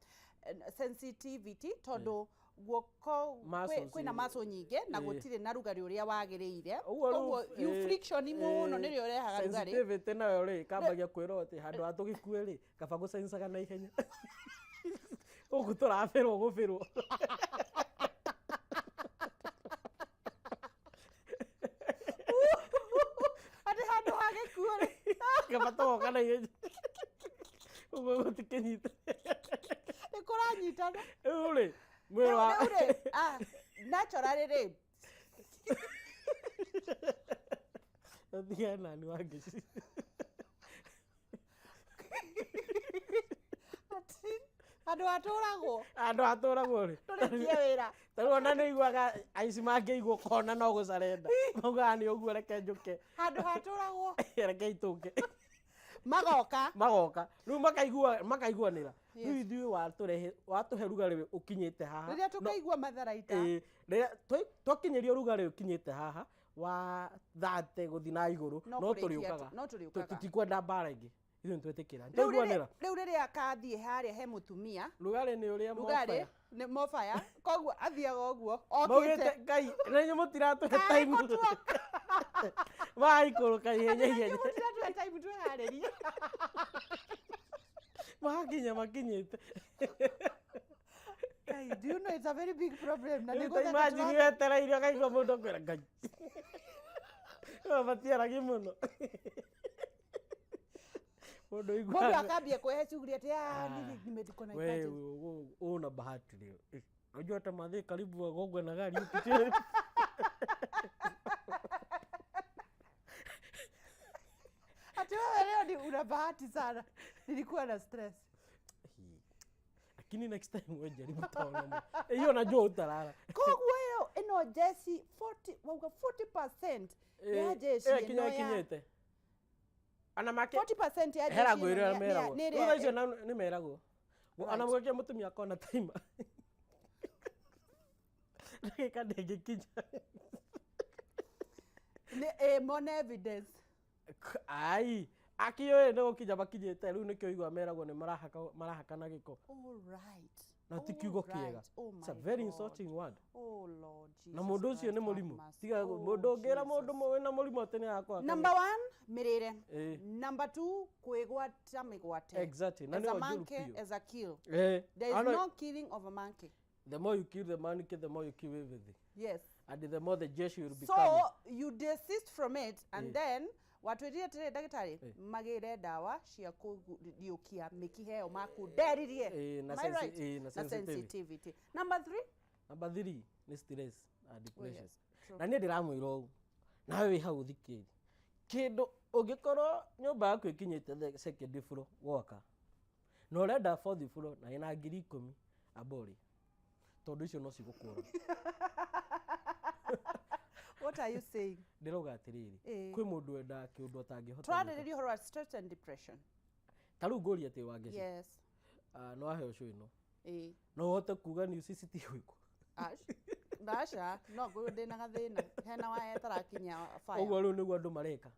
sensitivity tondũ guoko Muscles, kwĩna muscle nyingĩ na gũtirĩ na rugarĩ ũrĩa wagĩrĩire. Ũguo rĩu, Koguo you friction mũno nĩrĩo ũrehaga rugarĩ. Sensitivity nayo rĩ kambagia kwĩrwo atĩ handũ ha tũgĩkue rĩ, kaba gũcencaga na ihenya gũkũ tũrabĩrwo gũbĩrwo. Atĩ handũ ha gĩkuũ rĩ, kaba tũgoka na ihenya ũguo gũtikĩnyita. Nĩ kũranyitana. Rĩu rĩ mwĩrĩ wa Rĩu rĩ, naturally rĩ, tigana nani wangeci. Atĩ handũ hatũragwo Handũ hatũragwo rĩ, tũrĩkie wĩra. Tarĩu ona nĩ iguaga aici mangĩigua kona no gũcarenda maugaga nĩ ũguo, reke njũke. Handũ hatũragwo. Reke itũke. Magoka. Magoka rĩu makaigua makaiguanĩra rĩu ithuĩ watũrehe watũhe rugarĩ ũkinyĩte haha. Rĩrĩa tũkaigua matharaita. Ĩĩ, rĩrĩa twakinyĩria ũrugarĩ ũkinyĩte haha wa 30 gũthiĩ na igũrũ, No no kũrĩkia tũrĩũkaga. No tũrĩũkaga. Tũtikwenda mbara ĩngĩ, ithuĩ nĩ twĩtĩkĩra. Rĩu rĩrĩa Twaiguanĩra. Rĩu rĩrĩa akathiĩ harĩa he mũtumia, Rugarĩ nĩ ũrĩa rugarĩ mobaya. Nĩ mobaya, koguo athiaga ũguo Maugĩte okĩte. Ngai na inyuĩ mũtiratũhe time magaikũrũka ihenya ihenya. Mũtiratũhe time twĩharĩrie. Magakinya makinyĩte. Ngai, do you know it's a very big problem na Rĩu ta nĩgũtheka imagine wetereire ũkaigua mũndũ akwĩra Ngai matiaragia mũno mũndũ Mũndũ iguaga akambia kwĩhe shughuli atĩ ah, nini nimedikwa na we emergency. Una bahati leo. Unajua hata madhe karibu wagongwe na gari upitie. Ati wewe leo ni una bahati sana, nilikuwa na stress. Lakini next time wewe jaribu utaona hiyo najua utalala. Koguo ĩyo ĩno jeshi 40 wauga 40% ya jeshi ĩyo kinya ĩno ya ĩkinyĩte ana make 40% ya jeshi heragwo ĩno ĩrĩa meragwo nĩ rĩu ĩrĩa thaa icio nĩ meragwo ona mũgĩkia mũtumia akona taima ndagĩka ndĩngĩkinya. Nĩ mone evidence. Ai akiũĩ nĩ gũkinya makinyĩte rĩu nĩkĩo igua meragwo nĩ marahaka marahakana gĩko. All right. Na ti kiugo kĩega. Right. Oh It's a my very God. insulting word. Oh Lord Jesus Na mũndũ ũcio Christ, nĩ have mũrimũ. mercy. Tiga Oh, mũndũ ũngĩra mũndũ Jesus. wĩna mũrimũ atĩ nĩ akwa. Number one, mĩrĩre. Ĩĩ. Number two, kwĩgwata mĩgwate. Exactly. Na As nĩyo a njũru monkey, biũ. as a kill. There is no killing of a monkey. The more you kill the monkey, the more you kill everything. And the more the jeshi will become. So you desist from it and then watwĩrire atĩrĩrĩ ndagĩtarĩ, magĩre ndawa cia kũriũkia mĩkiha ĩyo makunderirie. Na Am I right? na Na sensitivity. sensitivity. Number three. Number three nĩ stress and depression. Yes, true. Na niĩ ndĩramwĩra ũũ, nawe wĩ hau ũthikĩrĩrie kĩndũ ũngĩkorwo nyũmba yaku ĩkinyĩte the second floor gwaka na ũrenda fourth floor na ĩna 10,000, amba ũrĩe tondũ icio no cigũkũra. What are you saying? Ndĩrauga atĩrĩrĩ, kwĩ mũndũ wendaga kĩũndũ atangĩhota gwĩka. Twarĩrĩria ũhoro wa stress and depression. Ta rĩu ngũria atĩ Wangeci, nĩ waheo show ĩno, no ũhote kuga news citigwĩkwo? Aca, no ngũyũ ndĩna gathĩna hena waya ĩtarakinya fire. Ũguo rĩu nĩguo andũ mareka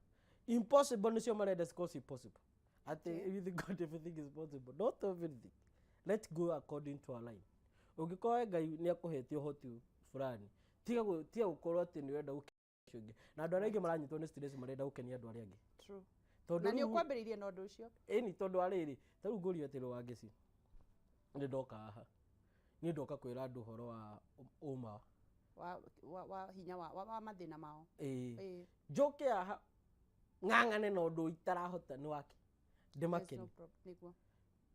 impossible nĩcio marenda cikorwo ci possible, atĩ with God everything is possible. Not everything. Let go according to our line. Ũngĩkorwo we Ngai nĩ akũhete ũhoti fulani, tiga gũkorwo atĩ nĩ ũrenda gũkenia ũcio ũngĩ, na andũ arĩa aingĩ maranyitwo nĩ stress marenda gũkenia andũ arĩa angĩ. True. Tondũ Na nĩ rĩu- ũkwambĩrĩirie na ũndũ ũcio. Ĩni tondũ wa rĩrĩ, ta rĩu ngũria atĩrĩ Wangeci, nĩ ndoka haha, niĩ ndoka kwĩra andũ ũhoro wa ũma wa hinya wa mathĩna mao. Ĩĩ. Ĩĩ. Njoke haha ng'ang'ane na ũndũ itarahota nĩ wake There's ndĩmakenie. no nĩguo.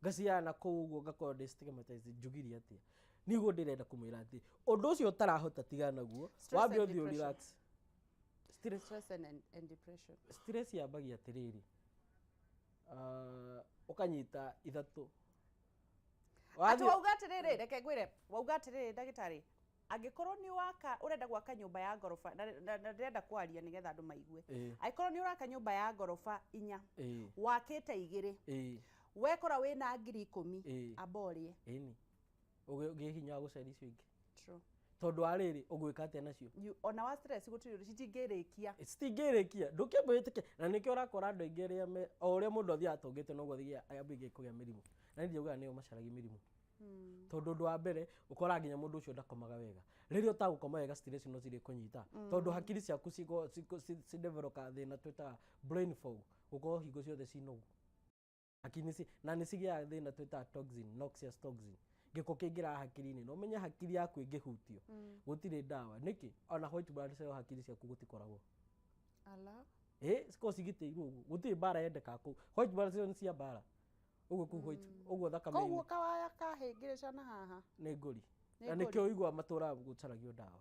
Ngaciana kũu ũguo ngakorwo ndĩ stigmatized njugire atĩa niguo ndĩrenda kũmwĩra atĩ ũndũ ũcio ũtarahota tigana naguo. Stress Wambe and ũthiĩ depression. relax. Stress. Stress and depression. Stress yambagia atĩrĩrĩ, ũkanyita ithatũ. Atĩ wauga atĩrĩrĩ, reke ngwĩre, wauga atĩrĩrĩ ndagĩtarĩ, angĩkorwo nĩ waka ũrenda gwaka nyũmba ya ngoroba na ndĩrenda kwaria nĩgetha andũ maigue, angĩkorwo nĩ ũraka nyũmba ya ngoroba inya, wakĩte igĩrĩ, Wekora wĩna 10,000, amba ũrĩe. Ĩni ũgĩe hinya wa gũcaria icio ingĩ. True. Tondũ wa rĩrĩ, ũgwĩka atĩa nacio? Ona wa stress gũtirĩ ũndũ, citingĩrĩkia. Citingĩrĩkia, ndũkĩamba wĩtĩkie. Na nĩkĩo ũrakora andũ aingĩ arĩa o ũrĩa mũndũ athiaga atongete, noguo athiaga ambĩtie kũgĩa mĩrimũ. Na niĩ ndiugaga nĩo macaragia mĩrimũ, tondũ ũndũ wa mbere ũkoraga nginya mũndũ ũcio ndakomaga wega. Rĩrĩa ũtagũkoma wega, stress no cirĩ kũnyita, tondũ hakiri ciaku cidevelopaga thĩna twĩtaga brain fog, gũkorwo hingo ciothe cinogu hakiri na nĩ cigĩaga thĩna twĩtaga toxin, noxious toxin, gĩko kĩingĩraga hakiri-inĩ. Na ũmenye hakiri yaku ĩngĩhutio, gũtirĩ ndawa. Nĩkĩ ona white blood cell hakiri ciaku gũtikoragwo. Ala. Ĩ cikorwo cigitĩirwo ũguo, gũtirĩ mbara yendekaga kũu. White blood cell nĩ cia mbara ũguo kũu white ũguo thakame. Koguo kawaya kahĩngĩrĩcana haha. Nĩ ngũri. Nĩ Na ngũri. nĩkĩo ũiguaga matũraga gũcaragio ndawa.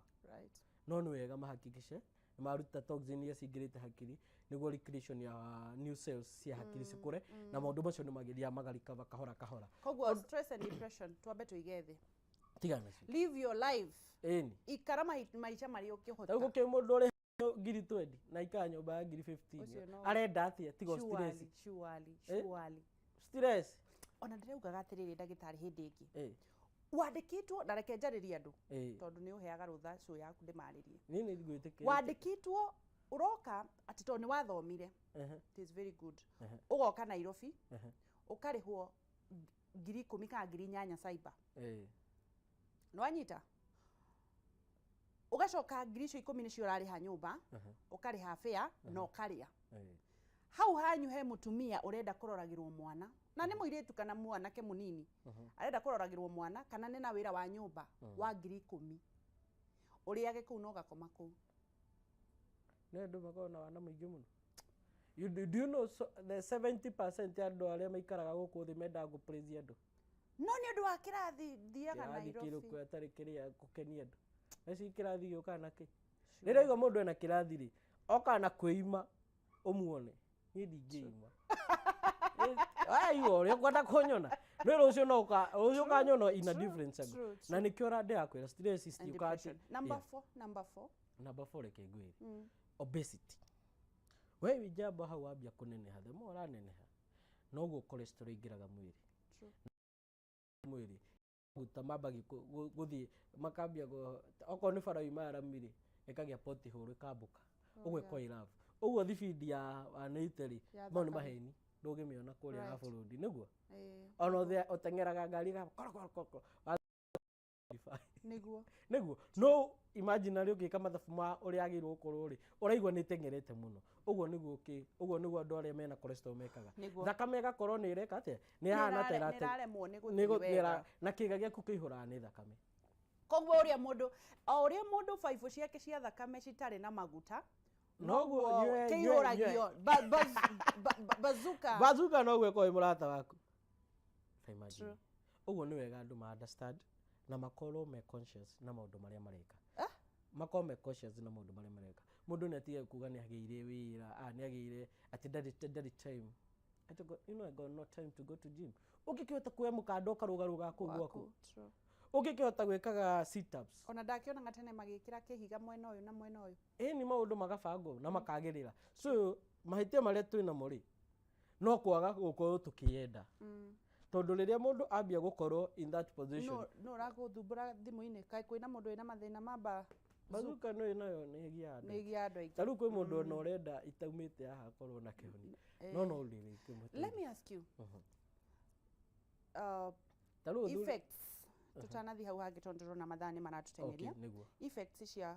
No nĩ wega mahakikishe nĩ maruta toxin iria cingĩrĩte hakiri, nĩguo recreation ya new cells cia hakiri cikũre, na maũndũ macio nĩ magĩthiaga magarikava kahora kahora. Koguo stress and depression twambe tũige thĩ. Tigana nacio. Live your life. Ĩni. Ikara maica marĩa ũkĩhota. Rĩu gũkĩrĩ mũndũ ũrĩ 20,000 na ikara nyũmba ya ngiri Ũcio 15, no- arenda atĩa tiga stress? Surely, surely, Eh? surely. Stress. Ona ndĩraugaga atĩrĩrĩ, ndagĩtarĩ, hĩndĩ ĩngĩ wandĩkĩtwo wandĩkĩtwo, na reke njarĩrie andũ, tondũ nĩ ũheaga rũtha show yaku ndĩmarĩrie. Niĩ nĩ ngwĩtĩkĩrĩte. Wandĩkĩtwo ũroka atĩ tondũ nĩ wathomire, it is very good, ũgoka Nairobi, ũkarĩhwo 10,000 kana 8,000 cyber. Nĩwanyita, ũgacoka 10,000 icio nĩcio ũrarĩha nyũmba, ũkarĩha fare na ũkarĩa. Hau hanyu he mũtumia ũrenda kũroragĩrwo mwana, na nĩ mũirĩtu kana mwanake mũnini arenda kũroragĩrwo mwana, kana nĩ na wĩra wa nyũmba wa 10,000, ũrĩage kũu na ũgakoma kũu. Nĩ andũ makoragwo na wana mũingĩ mũno. Do you know, so, the 70% ya andũ arĩa maikaraga gũkũ thĩ mendaga gũpraise andũ? No nĩ ũndũ wa kĩrathi thiaga Kĩrathi Nairobi. kĩrĩkũ atarĩ kĩrĩa gũkenia andũ? Eci kĩrathi gĩũkaga na kĩ? Rĩrĩa igua mũndũ ena kĩrathi rĩ, okaga na kwĩima ũmuone. Niĩ ndingĩima. Aiwa ũrĩa ũkwenda kũnyona nĩ rũciũ, no rũciũ ũkanyona in a different angle. True. Na nĩkĩo ndĩrakwĩra stress And citiũkaga atĩ depression. Number four, number four. Number four, reke ngwĩre. Obesity. We wĩ njamba hau wambia kũneneha, the more ũraneneha noguo cholesterol ĩingĩraga mwĩrĩ. Mwĩrĩ maguta mambagia gũthiĩ makambia okorwo nĩ bara yuma ya rami rĩ, ĩkagĩa pothole, ĩkambũka ũguo, ĩkoira irabu ũguo, thibindi ya 180 rĩ, Ya mau nĩ thakame. maheni, ndũngĩmĩona kũrĩa bũrũri nĩguo. Ona ũteng'eraga ngari ĩgamba koro koro koro koro. Nĩguo. Nĩguo no imaginary ũngĩka mathabu ma ũrĩa agĩrĩirwo gũkorwo rĩ, ũraigua nĩ ĩteng'erete mũno ũguo. Nĩguo kĩ ũguo nĩguo andũ arĩa mena cholesterol mekaga. Thakame ĩgakorwo nĩ ĩreka atĩa? Nĩ ĩhana ta Nĩraremwo nĩ gũthiĩ wega. Na kĩga gĩaku kĩihũraga nĩ thakame. Koguo ũrĩa mũndũ, o ũrĩa mũndũ baibũ ciake cia thakame citarĩ na maguta, noguo kĩihũragio bazuka. Bazuka noguo ĩkorwo ĩ mũrata waku. Ta imagine. True. Ũguo nĩ wega andũ ma understand na makorwo me conscious na maũndũ marĩa mareka, makorwo me conscious na maũndũ marĩa mareka. Mũndũ nĩ atige kuga nĩ agĩire wĩra, nĩ agĩire atĩ ndarĩ time. Ati I got no time to go to gym. Ũngĩkĩhota kuoya mũkanda ũkarũgarũga kũu gwaku, True. ũngĩkĩhota gwĩkaga sit ups. Ona ndakĩonaga tene magĩkĩra kĩhiga mwena ũyũ na mwena ũyũ. Ĩ nĩ maũndũ magabangwo na makagĩrĩra. So mahĩtia marĩa twĩ namo rĩ, no kwaga gũkorwo tũkĩyenda, tondũ rĩrĩa mũndũ ambia gũkorwo in that position. No ũragũthumbũra thimũ-inĩ, kaĩ kwĩna mũndũ wĩna mathĩna ma Bazuka no nayo nĩ ĩgiaga andũ. Nĩ ĩgiaga andũ aingĩ. Ta rĩu kwĩ mũndũ ona ũrenda itaumĩte haha akorwo na kĩhonia, no no rĩrĩ. Let me ask you, Ta rĩu effects, tũtanathiĩ hau hangĩ, tondũ ndĩrona mathaa nĩ maratũteng'eria. Okay, nĩguo. Effects cia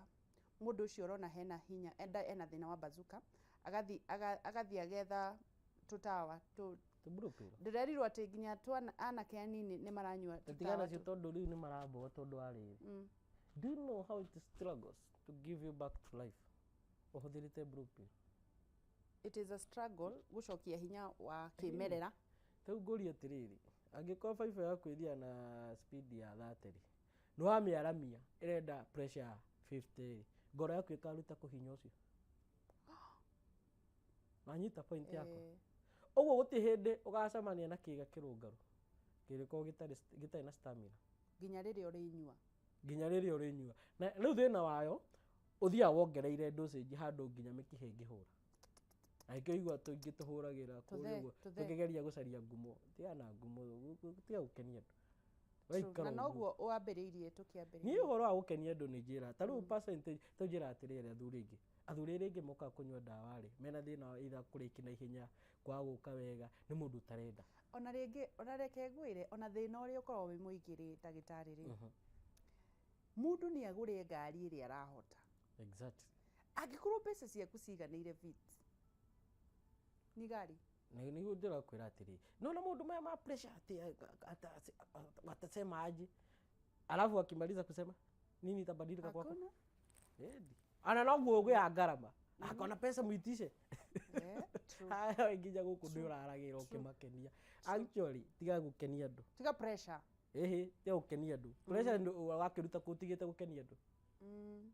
mũndũ ũcio ũrona hena hinya enda ena thĩna wa bazuka, agathi agathiĩ agetha tũtawa Tũmburũkĩra. Ndĩrerirwo atĩ nginya twana anake anini nĩ maranyua Tigana tũtawa nacio, tondũ rĩu nĩ maramboa, tondũ wa rĩrĩ, do you know how it struggles to give you back to life ũhũthĩrĩte blue pill? It is a struggle gũcokia hinya wa kĩmerera. Rĩu ngũrie atĩrĩrĩ, angĩkorwo baibũ yaku ĩthiaga na speed ya 30 rĩ, nĩ wamĩaramia ĩrenda pressure ya 50 rĩ, ngoro yaku ĩkaruta kũhinya ũcio. Wanyita point yakwa? Ũguo gũtirĩ hĩndĩ ũgacemania na kĩga kĩrũngaru kĩrĩkorwo gĩtarĩ na stamina. Nginya rĩrĩa ũrĩnyua. Nginya rĩrĩa ũrĩnyua. Na rĩu thĩna wayo ũthiaga wongereire dosage handũ nginya mĩkiha ĩngĩhũra. Na nĩkĩo igua tũingĩ tũhũragĩra kũrĩa Tũthe, ũguo tũthe. tũkĩgeria gũcaria ngumo. Tiga na ngumo, tiga gũkenia andũ. True. Waikara Na ũguo. noguo wambĩrĩirie tũkĩambĩrĩria. Niĩ ũhoro wa gũkenia andũ nĩ njĩra ta rĩu percentage ta njĩra atĩrĩrĩ, athuri aingĩ, athuri arĩa aingĩ mokaga kũnyua ndawa rĩ, mena thĩna wa either kũrĩki na ihenya, kwaga gũka wega, nĩ mũndũ ũtarenda. Ona rĩngĩ, ona reke ngwĩre, ona thĩna ũrĩa ũkoragwo wĩ mũingĩ rĩ, ndagĩtarĩ rĩ, mũndũ nĩ agũre ngari ĩrĩa arahota. Exactly. Angĩkorwo mbeca ciaku ciganĩire vit nĩ gari. Nĩguo ndĩrakwĩra atĩrĩ, nona maũndũ maya ma pressure atĩ watasema aje, alafu akimaliza kusema nini itabadilika kwako? Hakuna. Edi. Ana noguo ũgĩa ngarama akona pesa muitishe. Eh, true. Haya, nginya gũkũ nĩ ũraragĩra ũkĩmakenia. Actually, tiga gũkenia andũ. Tiga pressure. Ĩhĩ, tiga gũkenia andũ. Pressure nĩ wakĩruta kũ ũtigĩte gũkenia andũ?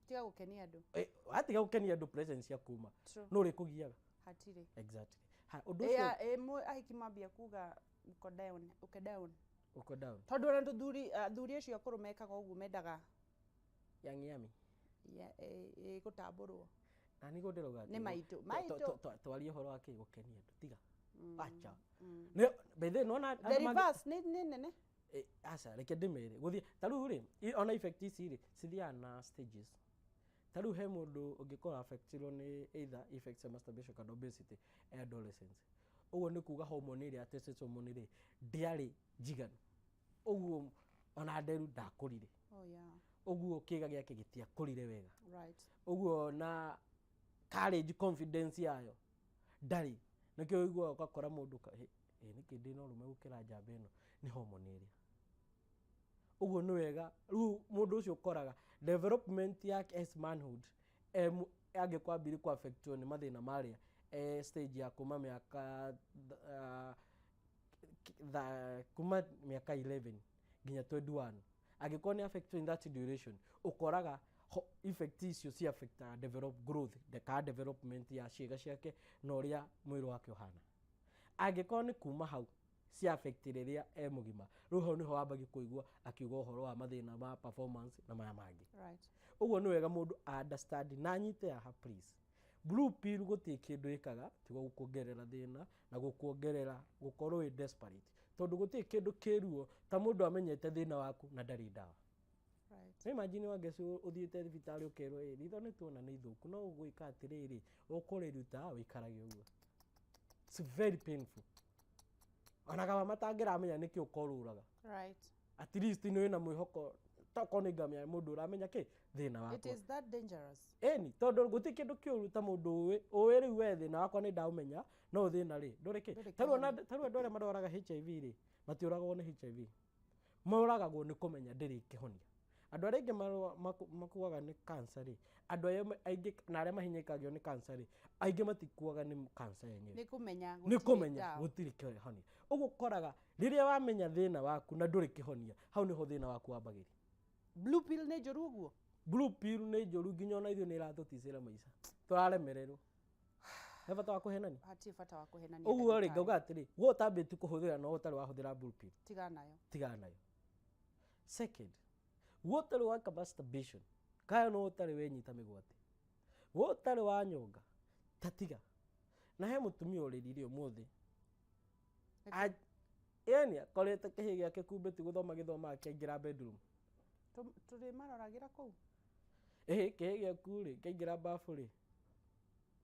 Tiga gũkenia andũ. Eh, watiga gũkenia andũ, pressure nĩ cia kuma. True. No ũrĩkũgiaga. Hatirĩ. Exactly. Ha, ũndũ ũcio Ĩ, ahiki mambia kuga uko down, uko down. Uko down. Tondũ ona tũthuri, athuri acio akũrũ mekaga ũguo, mendaga Yang yami. Gũtambũrwo. Na nĩguo ndĩrauga Nĩ atĩ maitũ, maitũ. twarie ũhoro wa kĩ gũkenia andũ, tiga. Acha. Nĩ by the way, nĩwona The andũ reverse nĩ nene. Eh, aca, reke ndĩmere gũthiĩ ta rĩu rĩ, ona effect ici rĩ, cithiaga na stages. Ta rĩu he mũndũ ũngĩkorwo affectirwo nĩ either effects ya masturbation kana obesity e adolescence. Ũguo nĩ kuga hormone ĩrĩa ya testosterone rĩ, ndĩarĩ njiganu, ũguo ona nderu ndakũrire. Oh yeah. Ũguo kĩga gĩake gĩtiakũrire wega. Ũguo na courage, confidence yayo ndarĩ. Nĩkĩo ũiguaga ũgakora mũndũ ĩ nĩkĩ ndĩna ũrũme gũkĩra njamba ĩno? Nĩ hormone ĩrĩa. Ũguo nĩ wega rĩu mũndũ ũcio ũkoraga development yake as manhood angĩkwambire kũ affectwo nĩ mathĩna marĩa e stage ya kuma mĩaka kuma mĩaka 11 nginya 21. Angĩkorwo nĩ affectwo in that duration, ũkoraga effect icio ci affectaga develop growth ka development ya ciĩga ciake na ũrĩa mwĩrĩ wake ũhana. Angĩkorwo nĩ kuma hau cia affect rĩrĩa e mũgima, rĩu hau nĩho wambagia kũigua akiuga ũhoro wa mathĩna ma performance na maya mangĩ. Ũguo nĩ wega mũndũ understand na anyite haha, please, blue pill gũtirĩ kĩndũ ĩkaga tiga gũkuongerera thĩna na gũkuongerera gũkorwo wĩ desperate, tondũ gũtirĩ kĩndũ kĩruo ta mũndũ amenyete thĩna waku na ndarĩ ndawa. No imagine wangeci ũthiĩte thibitarĩ ũkerwo, ĩ ritho nĩ tuona nĩ ithũku, no ũgwĩka atĩrĩrĩ, ũkũrĩruta wĩikarage ũguo. It's very painful, ona kaba matangĩramenya nĩkĩ ũkorũraga. At least nĩ wĩna mwĩhoko, tokorwo nĩ ngamenya mũndũ ũramenya kĩ thĩna It wakwa. is that dangerous? Ĩni, tondũ gũtirĩ kĩndũ kĩũru ta mũndũ ũĩ rĩu we thĩna wakwa nĩ ndaũmenya, no thĩna rĩ ndũrĩ kĩ. Ndũrĩ Ta rĩu ta rĩu andũ arĩa marwaraga HIV rĩ, matiũragwo nĩ HIV, moragagwo nĩ kũmenya ndĩrĩ kĩhonia. Andũ arĩa aingĩ makuaga nĩ cancer rĩ, andũ arĩa aingĩ na arĩa mahinyĩkagio nĩ cancer rĩ, aingĩ matikuaga nĩ cancer yenyewe. Nĩ kũmenya nĩ gũtirĩ kũmenya ndawa. Gũtirĩ kĩhonia. Ũguo ũkoraga rĩrĩa wamenya thĩna waku na ndũrĩ kĩhonia, hau nĩho thĩna waku wambagĩria. Blue pill nĩ njũru ũguo? Blue pill nĩ njũru, nginya ona ithuĩ nĩ ĩratũticĩra maica, tũraremererwo. He bata wa kũhenania? Hatirĩ bata wa kũhenania. Ũguo rĩ, Ndagĩtarĩ. ngauga atĩrĩ, we ũtambĩtie kũhũthĩra no ũtarĩ wahũthĩra blue pill, tiga nayo. Tigana nayo. Second, we ũtarĩ waka masturbation kaya no ũtarĩ wenyita mĩgwate, we ũtarĩ wa nyonga, ta tiga. Na he mũtumia ũrĩrire ũmũthĩ. Yani akorete kĩhĩ gĩake kumbe ti gũthoma gĩthomaga, kĩaingĩra bedroom. Tũrĩ maroragĩra kũu. Ĩhĩ, kĩhĩ gĩaku rĩ, kĩaingĩra bafu rĩ,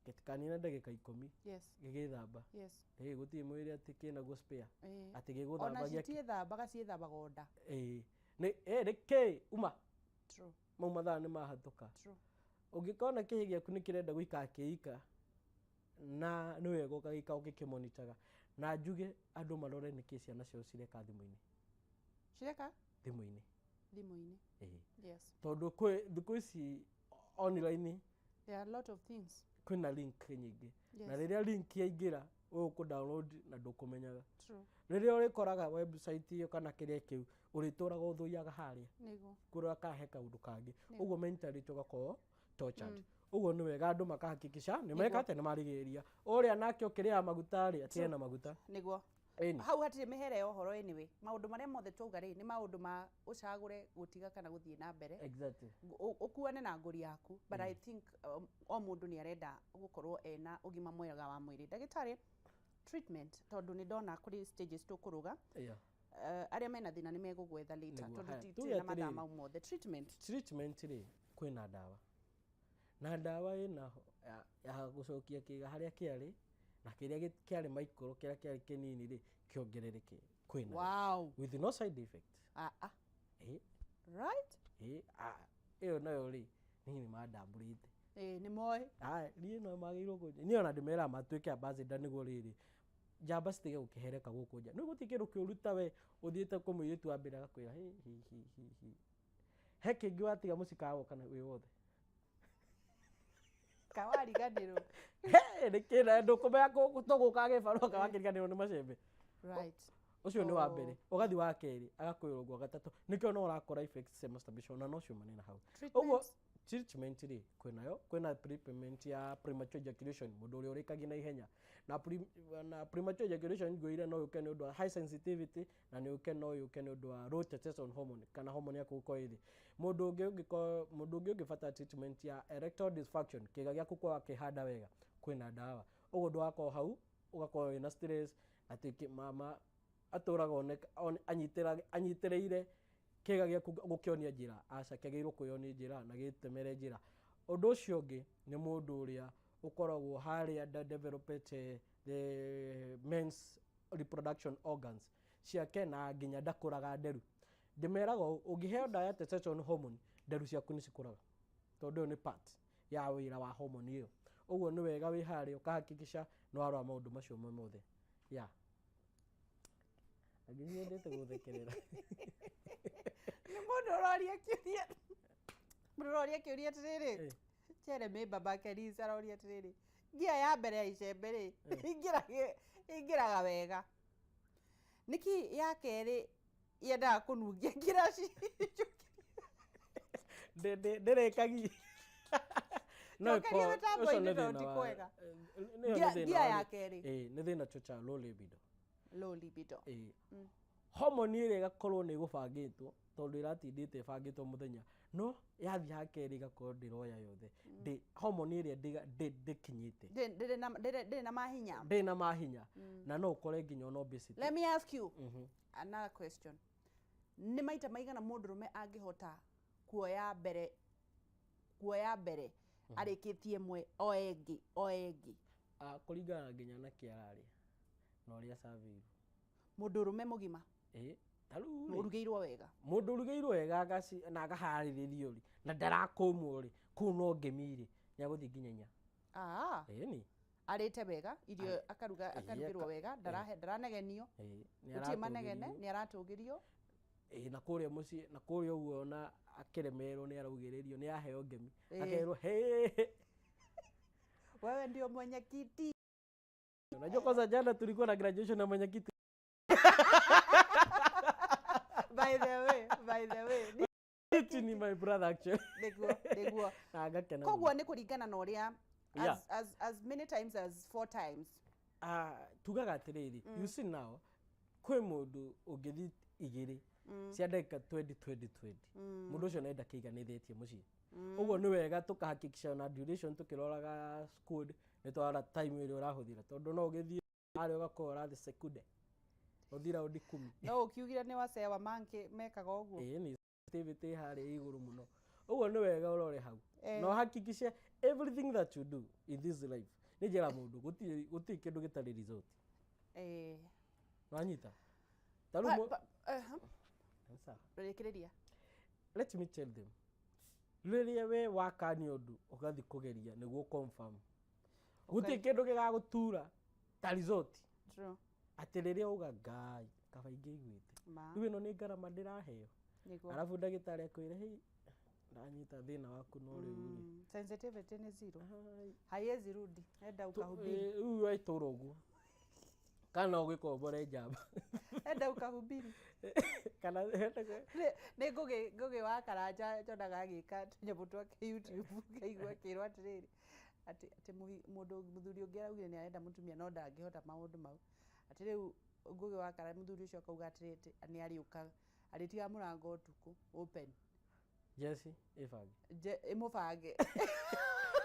gĩtikanine ndagĩka 10 gĩgĩthamba. Ĩhĩ, gũtirĩ mwĩrĩ atĩ kĩnaguo spare atĩ Ona gĩgũthambagia. Citiĩthambaga, ciĩthambaga o nda. Ĩĩ, nĩ ĩ nĩ kĩ uma mau mathaa nĩ mahatũka. Ũngĩkona kĩhĩ gĩaku nĩ kĩrenda gũikara kĩika, na nĩ wega ũgagĩikara ũgĩkĩmonitaga. Na njuge andũ marore nĩkĩ ciana ciao cireka thimũ-inĩ. Cireka thimũ-inĩ. Thimũ-inĩ. Ĩĩ. Tondũ kwĩ thikũ ici online There are a lot of things. Kwĩna link nyingĩ, na rĩrĩa link yaingĩra, we ũkũ download na ndũkũmenyaga. Rĩrĩa ũrĩkoraga website ĩyo kana kĩrĩa kĩu, ũrĩtũraga ũthũiaga harĩa kũrora kana he kaũndũ kangĩ. Ũguo mentally tũgakorwo tortured. Ũguo nĩ wega andũ makahakikisha nĩ meka atĩa, nĩ marigĩrĩria ũrĩa nake ũkĩrĩaga maguta rĩ, atige na maguta. Nĩguo. Ĩni. Hau hatirĩ mĩhere ya ũhoro. Anyway, maũndũ marĩa mothe twauga rĩ, nĩ maũndũ ma ũcagũre gũtiga kana gũthiĩ na mbere. Ũkuane na ngũri yaku, but I think o mũndũ nĩ arenda gũkorwo ena ũgima mwega wa mwĩrĩ. Ndagĩtarĩ, treatment, tondũ nĩ ndona kũrĩ stages tũkũrũga. Arĩa mena thĩna nĩ megũgwetha later. Nĩguo. Tondũ Haya, ti tuge na mathaa atĩrĩrĩ. mau mothe. Treatment. Treatment rĩ, kwĩna ndawa, na ndawa ĩna ya gũcokia kĩga harĩa kĩarĩ, na kĩrĩa kĩarĩ maikũrũ, kĩrĩa kĩarĩ kĩnini rĩ, kĩongerereke. Kwĩna with no side effect. Ah, ah. Ĩ. Right. Ĩ, ah, ĩyo nayo rĩ, niĩ nĩ mandambũrĩte. Ĩ, nĩ moĩ. Ah, niĩ no magĩrĩirwo niĩ ona ndĩmeraga matuĩke ambassador, nĩguo rĩrĩ, njamba citige gũkĩhereka gũkũ nja. Nĩ gũtirĩ kĩndũ kĩũru ta we ũthiĩte kwĩ mũirĩtu wa mbere, agakwĩra, "Hi, hi, hi, hi, hi." He kĩngĩ watiga mũcikawoka na wĩ wothe. Kawariganĩrwo. He, nĩ kĩna ndũkũmenya tũgũkaga gĩbarũa kawakĩriganĩrwo nĩ macembe. Ũcio nĩ wa mbere. Ũgathiĩ wa kerĩ, agakwĩra ũguo, gatatũ. Nĩkĩo no ũrakora effects cia masturbation na no ciumane na hau. Ũguo treatment rĩ, kwĩnayo, kwĩna treatment ya premature ejaculation, mũndũ ũrĩa ũrĩkagia na ihenya. Na premature ejaculation ngwĩrire no yũke nĩ ũndũ wa high sensitivity, na nĩ yũke no yũke nĩ ũndũ wa low testosterone hormone, kana hormone yaku gũkorwo ĩ thĩ. Mũndũ ũngĩ ũngĩkorwo, mũndũ ũngĩ ũngĩbatara treatment ya erectile dysfunction, kĩga gĩaku kwaga kĩhanda wega, kwĩna ndawa. Ũguo ndũgakorwo hau ũgakorwo wĩna stress atĩ mama atũraga anyitĩrĩire kĩga gĩaku gũkĩonia njĩra. Aca, kĩagĩrĩirwo kwĩyonia njĩra na gĩtemere njĩra. Ũndũ ũcio ũngĩ nĩ mũndũ ũrĩa ũkoragwo harĩa nda developete the men's reproduction organs ciake na nginya ndakũraga nderu. Ndĩmeraga ũũ, ũngĩheo ndawa ya testosterone hormone, nderu ciaku nĩ cikũraga, tondũ ĩyo nĩ part ya wĩra wa hormone ĩyo. Ũguo nĩ wega wĩ harĩa ũkahakikisha nĩ warora maũndũ macio me mothe. Yeah. Angĩ nyendete gũthekerera. Nĩ mũndũ ũroria kĩũria, mũndũ ũroria kĩũria atĩrĩrĩ, Jeremy Babakeris aroria atĩrĩrĩ, ngia ya mbere ya icembe rĩ, ĩingĩraga wega nĩkĩ ya kerĩ yendaga kũnungia kĩraci? Ndĩrĩkagia. No Cokeria ĩkorwo- mĩtambo-inĩ ũcio nĩ tondũ thĩna ti kwega. nĩyo nĩ thĩna Ngia ya kerĩ. Ĩ, nĩ thĩna cho cha low libido. Low libido. Ĩ. Hormone ĩrĩa ĩgakorwo nĩ ĩgũbangĩtwo, tondũ ĩratindĩte ĩbangĩtwo mũthenya, no yathiĩ ha kerĩ ĩgakorwo ndĩroya yothe. Hormone ĩrĩa ndĩkinyĩte. Ndĩrĩ na mahinya. Ndĩrĩ na mahinya. Na no ũkore nginya ona obesity. Let me ask you another question. Nĩ maita maigana mũndũrũme angĩhota kuoya mbere arĩkĩtie ĩmwe, oe ĩngĩ, oe ĩngĩ? Ah, kũringana nginya na kĩ ararĩa na ũrĩa acavĩirwo. Mũndũrũme mũgima. Ĩ, ta rĩu rĩ, ũrugĩirwo wega. Mũndũ ũrugĩirwo wega na akaharĩrĩrio rĩ, na ndarakũmwo rĩ, kũu no ngemi rĩ, nĩagũthiĩ nginya 4. Ah. Ĩni. Arĩte wega irio, akaruga, akarugĩrwo wega, ndaranegenio. Ĩ, nĩ Gũtirĩ manegene. aratũgĩrio. Nĩ aratũgĩrio. Ĩ, na kũrĩa mũciĩ na kũrĩa ũguo, ona akĩremerwo nĩ araugĩrĩrio, nĩ aheo ngemi. Akerwo he. Wewe ndio mwenyekiti. Unajua kwanza jana tulikuwa na graduation ya mwenyekiti. By the way Mwenyekiti ni my brother, actually. Nĩguo. Na ngakena Koguo mũno. nĩ kũringana na ũrĩa as many times as four times. Ah, tugaga atĩrĩrĩ, you see now, kwĩ mũndũ ũngĩthiĩ 2 cia ndagĩka 20 20 20. Mũndũ ũcio nenda kĩiganĩthĩtie mũciĩ. Ũguo nĩ wega tũkahakikisha na duration, tũkĩroraga squad nĩ twarora time ĩrĩa ũrahũthĩra, tondũ no ũgĩthiĩ harĩa ũgakorwo ũrathiĩ sekunde, ũthiĩ raundi 10. No ũkiugire nĩ wacewa mangĩ mekaga ũguo. Ĩĩ, nĩ sensitivity harĩa igũrũ mũno. Ũguo nĩ wega ũrore hau na ũhakikishe everything that you do in this life. Nĩ njĩra mũndũ, gũtirĩ kĩndũ gĩtarĩ result. Wanyita ta rĩu Sawa. Rĩkĩrĩria. Let me tell them, rĩrĩa we wakania ũndũ, ũgathiĩ kũgeria nĩguo confirm, gũtirĩ kĩndũ gĩgagũtura ta result. Atĩ rĩrĩa uga, "Ngai, kaba ingĩiguĩte." Ma. Rĩu ĩno nĩ ngarama ndĩraheo. Arabu ndagĩtarĩ akwĩre, "Hei, ndanyita thĩna waku, no rĩu rĩ, Sensitivity ni zero, haiwezi rudi, enda ukahubiri. Rĩu waitũra ũguo, kana ũgĩkombore njamba. Enda ukahubiri. Kana Nĩ Ngũgĩ wa Karanja njonaga agĩka tũnyamũ twake YouTube, ngaigua akĩrwo atĩrĩrĩ, atĩ mũndũ mũthuri ũngĩ araugire nĩ arenda mũtumia no ndangĩhota maũndũ mau, atĩ rĩu Ngugi wa Kara muthuri ucio akauga atĩrĩ atĩ nĩ arĩũkaga arĩtiga mũrango ũtukũ open. Jesse ĩbange. Ĩmũbange.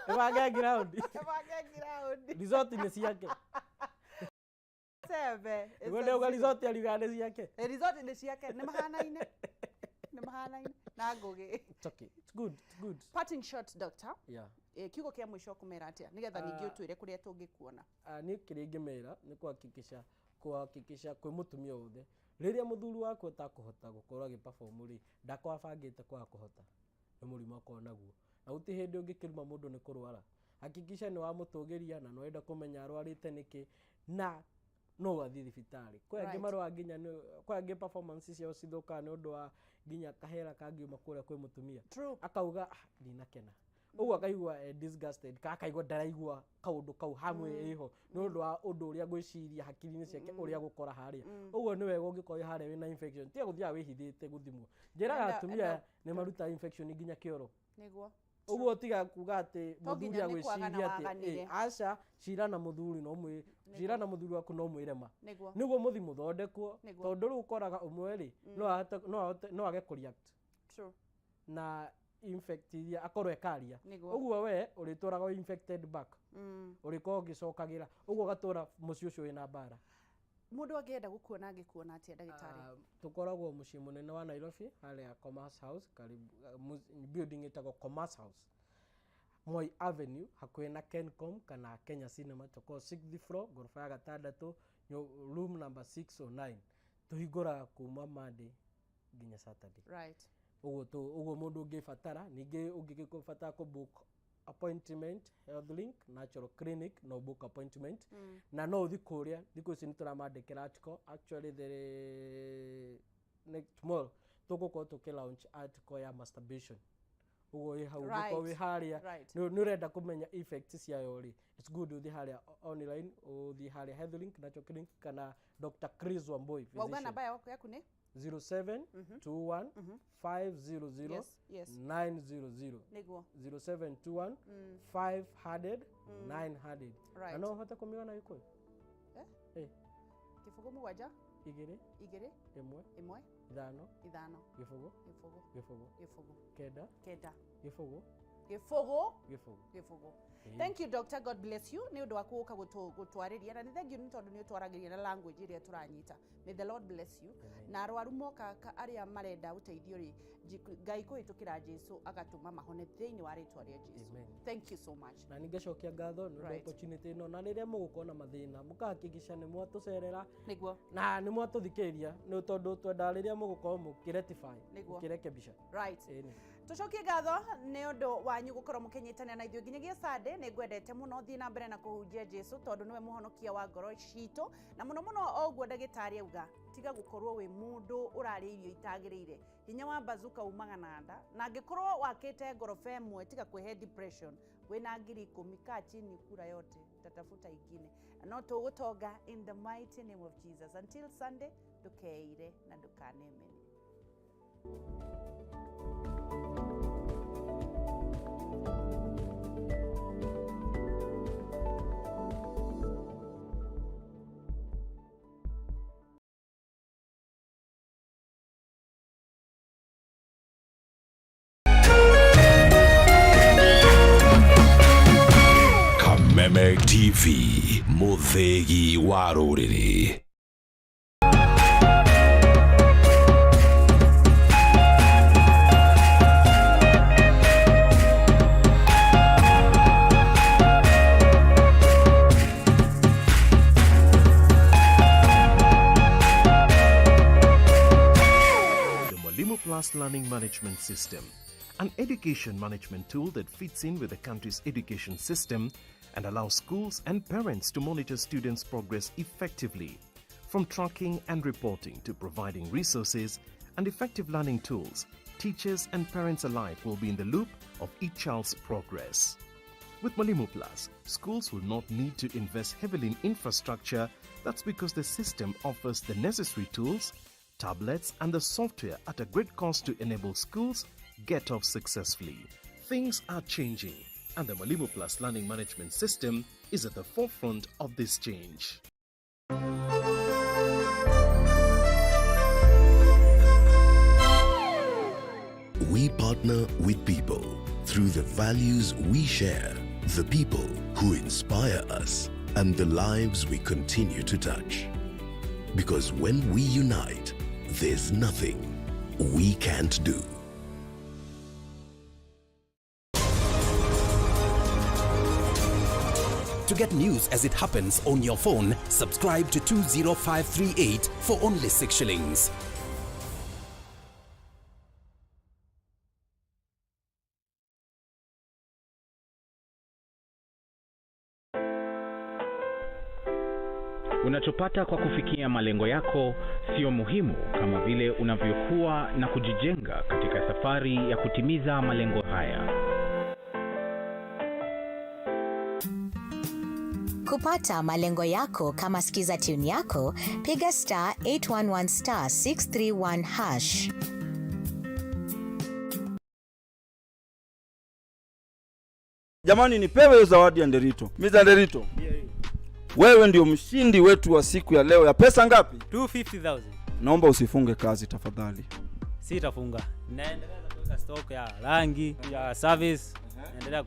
Ĩbange ground. Ĩbange ground. Resort nĩ ciake. Sebe. Nĩguo ndauga resort ariugaga nĩ ciake. Resort nĩ ciake, nĩ mahanaine, nĩ mahanaine na Ngugi. It's okay. It's good. It's good. Parting shot, doctor. Yeah. Kiugo kĩa mũico kũmera atĩa nĩgetha ningĩ Ah. ũtwĩre kũrĩa tũngĩkuona? Ah, niĩ kĩrĩa ingĩmera nĩ kũhakikisha kwĩ mũtumia wothe, rĩrĩa mũthuri waku atakũhota gũkorwo agĩ perform rĩ, ndakorwo abangĩte kwaga kũhota, nĩ mũrimũ akorwo naguo, na gũtirĩ hĩndĩ ũngĩkĩruma mũndũ nĩ kũrwara. Hakikisha nĩ wamũtũgĩria na nĩ wenda kũmenya arwarĩte nĩkĩ, na no athiĩ thibitarĩ. Kwĩ angĩ marwara nginya kwĩ angĩ performance ciao cithũkaga nĩ ũndũ wa nginya kahera kangiuma kũrĩa kwĩ mũtumia. Akauga, "Ah, ndinakena." Ũguo akaigua disgusted, ka akaigua ndaraigua kaũndũ kau hamwe ĩho nĩ ũndũ wa ũndũ ũrĩa ngwĩciria hakiri-inĩ ciake ũrĩa gũkora harĩa. Ũguo nĩ wega ũngĩkorwo wĩ harĩa wĩna infection, tiga gũthiaga wĩhithĩte gũthimwo. Njĩraga atumia nĩ marutaga infection nginya kĩoro. Ũguo tiga kuga atĩ To mũthuri nginya nĩ kwagana agwĩciria atĩ waganire. Aca, cira na mũthuri no mwĩ cira na mũthuri waku no mwĩre ma. Nĩguo mũthi mũthondekwo, tondũ rĩu ũkoraga ũmwe rĩ, no age kũ react na infect iria akorwo ekaria. Ũguo we ũrĩtũraga wĩ infected back. Ũrĩkorwo ũgĩcokagĩra ũguo, ũgatũra mũciĩ ũcio wĩna mbara. Mũndũ angĩenda gũkuona angĩkuona atĩa, ndagĩtarĩ? Ah, tũkoragwo mũciĩ mũnene wa Nairobi harĩa Commerce House karibu, building ĩtagwo Commerce House, Moi Avenue, hakuhĩ na Kencom kana Kenya Cinema. Tũkoragwo sixth floor, ngoroba ya gatandatũ, room number 609. Tũhingũraga kuma Monday nginya Saturday. Ũguo mũndũ ũngĩbatara, ningĩ ũngĩgĩbatara kũ book appointment Health Link Natural Clinic, no book appointment na no ũthi kũrĩa. Thikũ ici nĩ tũramandĩkĩra article. Actually, the next tomorrow tũgũkorwo tũkĩ launch article ya masturbation. Ũguo wĩ hau, ũngĩkorwo wĩ harĩa nĩ ũrenda kũmenya effect ciayo rĩ, it's good ũthiĩ harĩa online, ũthiĩ harĩa Health Link Natural Clinic kana Dr. Chris Wambui Wauga physician. namba yaku nĩ? 0721 500 900. 0721 500 900. Na no ũhote kũmiona na Gĩkũyũ? Eh? Eh. 0 7 2 2 1 1 5 5 0 0 0 0 9 9 0 0 0. 0. Ĩĩ. Thank you, doctor. God bless you nĩ ũndũ wa gũka gũtwarĩria, na nĩ thank you nĩ tondũ nĩ ũtwaragĩria na language ĩrĩa tũranyita. May the Lord bless you. Na arwaru moka arĩa marenda ũteithio rĩ, Ngai kũhĩtũkĩra Jesu agatũma mahone thĩinĩ wa rĩtwa rĩa Jesu. Amen. Thank you so much. Na ningĩcokia ngatho nĩ ũndũ wa opportunity ĩno, na rĩrĩa mũgũkorwo na mathĩna mũkahakikisha nĩ mwatũcerera na nĩ mwatũthikĩrĩria, nĩ tondũ twendaga rĩrĩa mũgũkorwo mũkĩrectify, mũkĩrekebisha. Ĩni. Tucokie ngatho nĩ ũndũ wanyu gũkorwo mũkĩnyitanĩra na ithuĩ nginyagia Sunday. Nĩ ngwendete mũno. Thiĩ na mbere na kũhunjia Jesu tondũ nĩwe mũhonokia wa ngoro citũ, na mũno mũno o ũguo ndagĩtarĩ auga, tiga gũkorwo wĩ mũndũ ũrarĩa irio itagĩrĩire. Hinya wa bazuka umaga na nda, na angĩkorwo wakĩte ngoroba ĩmwe, tiga kwĩhe depression. Wĩna 10,000, kaa chini, kura yote tatafuta ingine, no tũgũtonga in the mighty name of Jesus. Until Sunday, ndũkeire na ndũkanemene. Kameme TV, mũthĩgi wa rũrĩrĩ. The Mwalimu Plus Learning Management System, an education management tool that fits in with the country's education system and allows schools and parents to monitor students' progress effectively. From tracking and reporting to providing resources and effective learning tools, teachers and parents alike will be in the loop of each child's progress. With Mwalimu Plus, schools will not need to invest heavily in infrastructure. That's because the system offers the necessary tools, tablets, and the software at a great cost to enable schools get off successfully. Things are changing, and the Mwalimu Plus Learning Management System is at the forefront of this change. We partner with people through the values we share, the people who inspire us, and the lives we continue to touch. Because when we unite, there's nothing we can't do. To get news as it happens on your phone, subscribe to 20538 for only 6 shillings. Unachopata kwa kufikia malengo yako sio muhimu kama vile unavyokuwa na kujijenga katika safari ya kutimiza malengo haya. Kupata malengo yako kama skiza tune yako, piga star 811 star 631 hash. Jamani, nipewe hiyo zawadi ya Nderito. Mr. Nderito, wewe ndio mshindi wetu wa siku ya leo ya pesa ngapi? 250,000. Naomba usifunge kazi tafadhali. Sitafunga. Naendelea kuweka stock ya rangi, ya service, naendelea.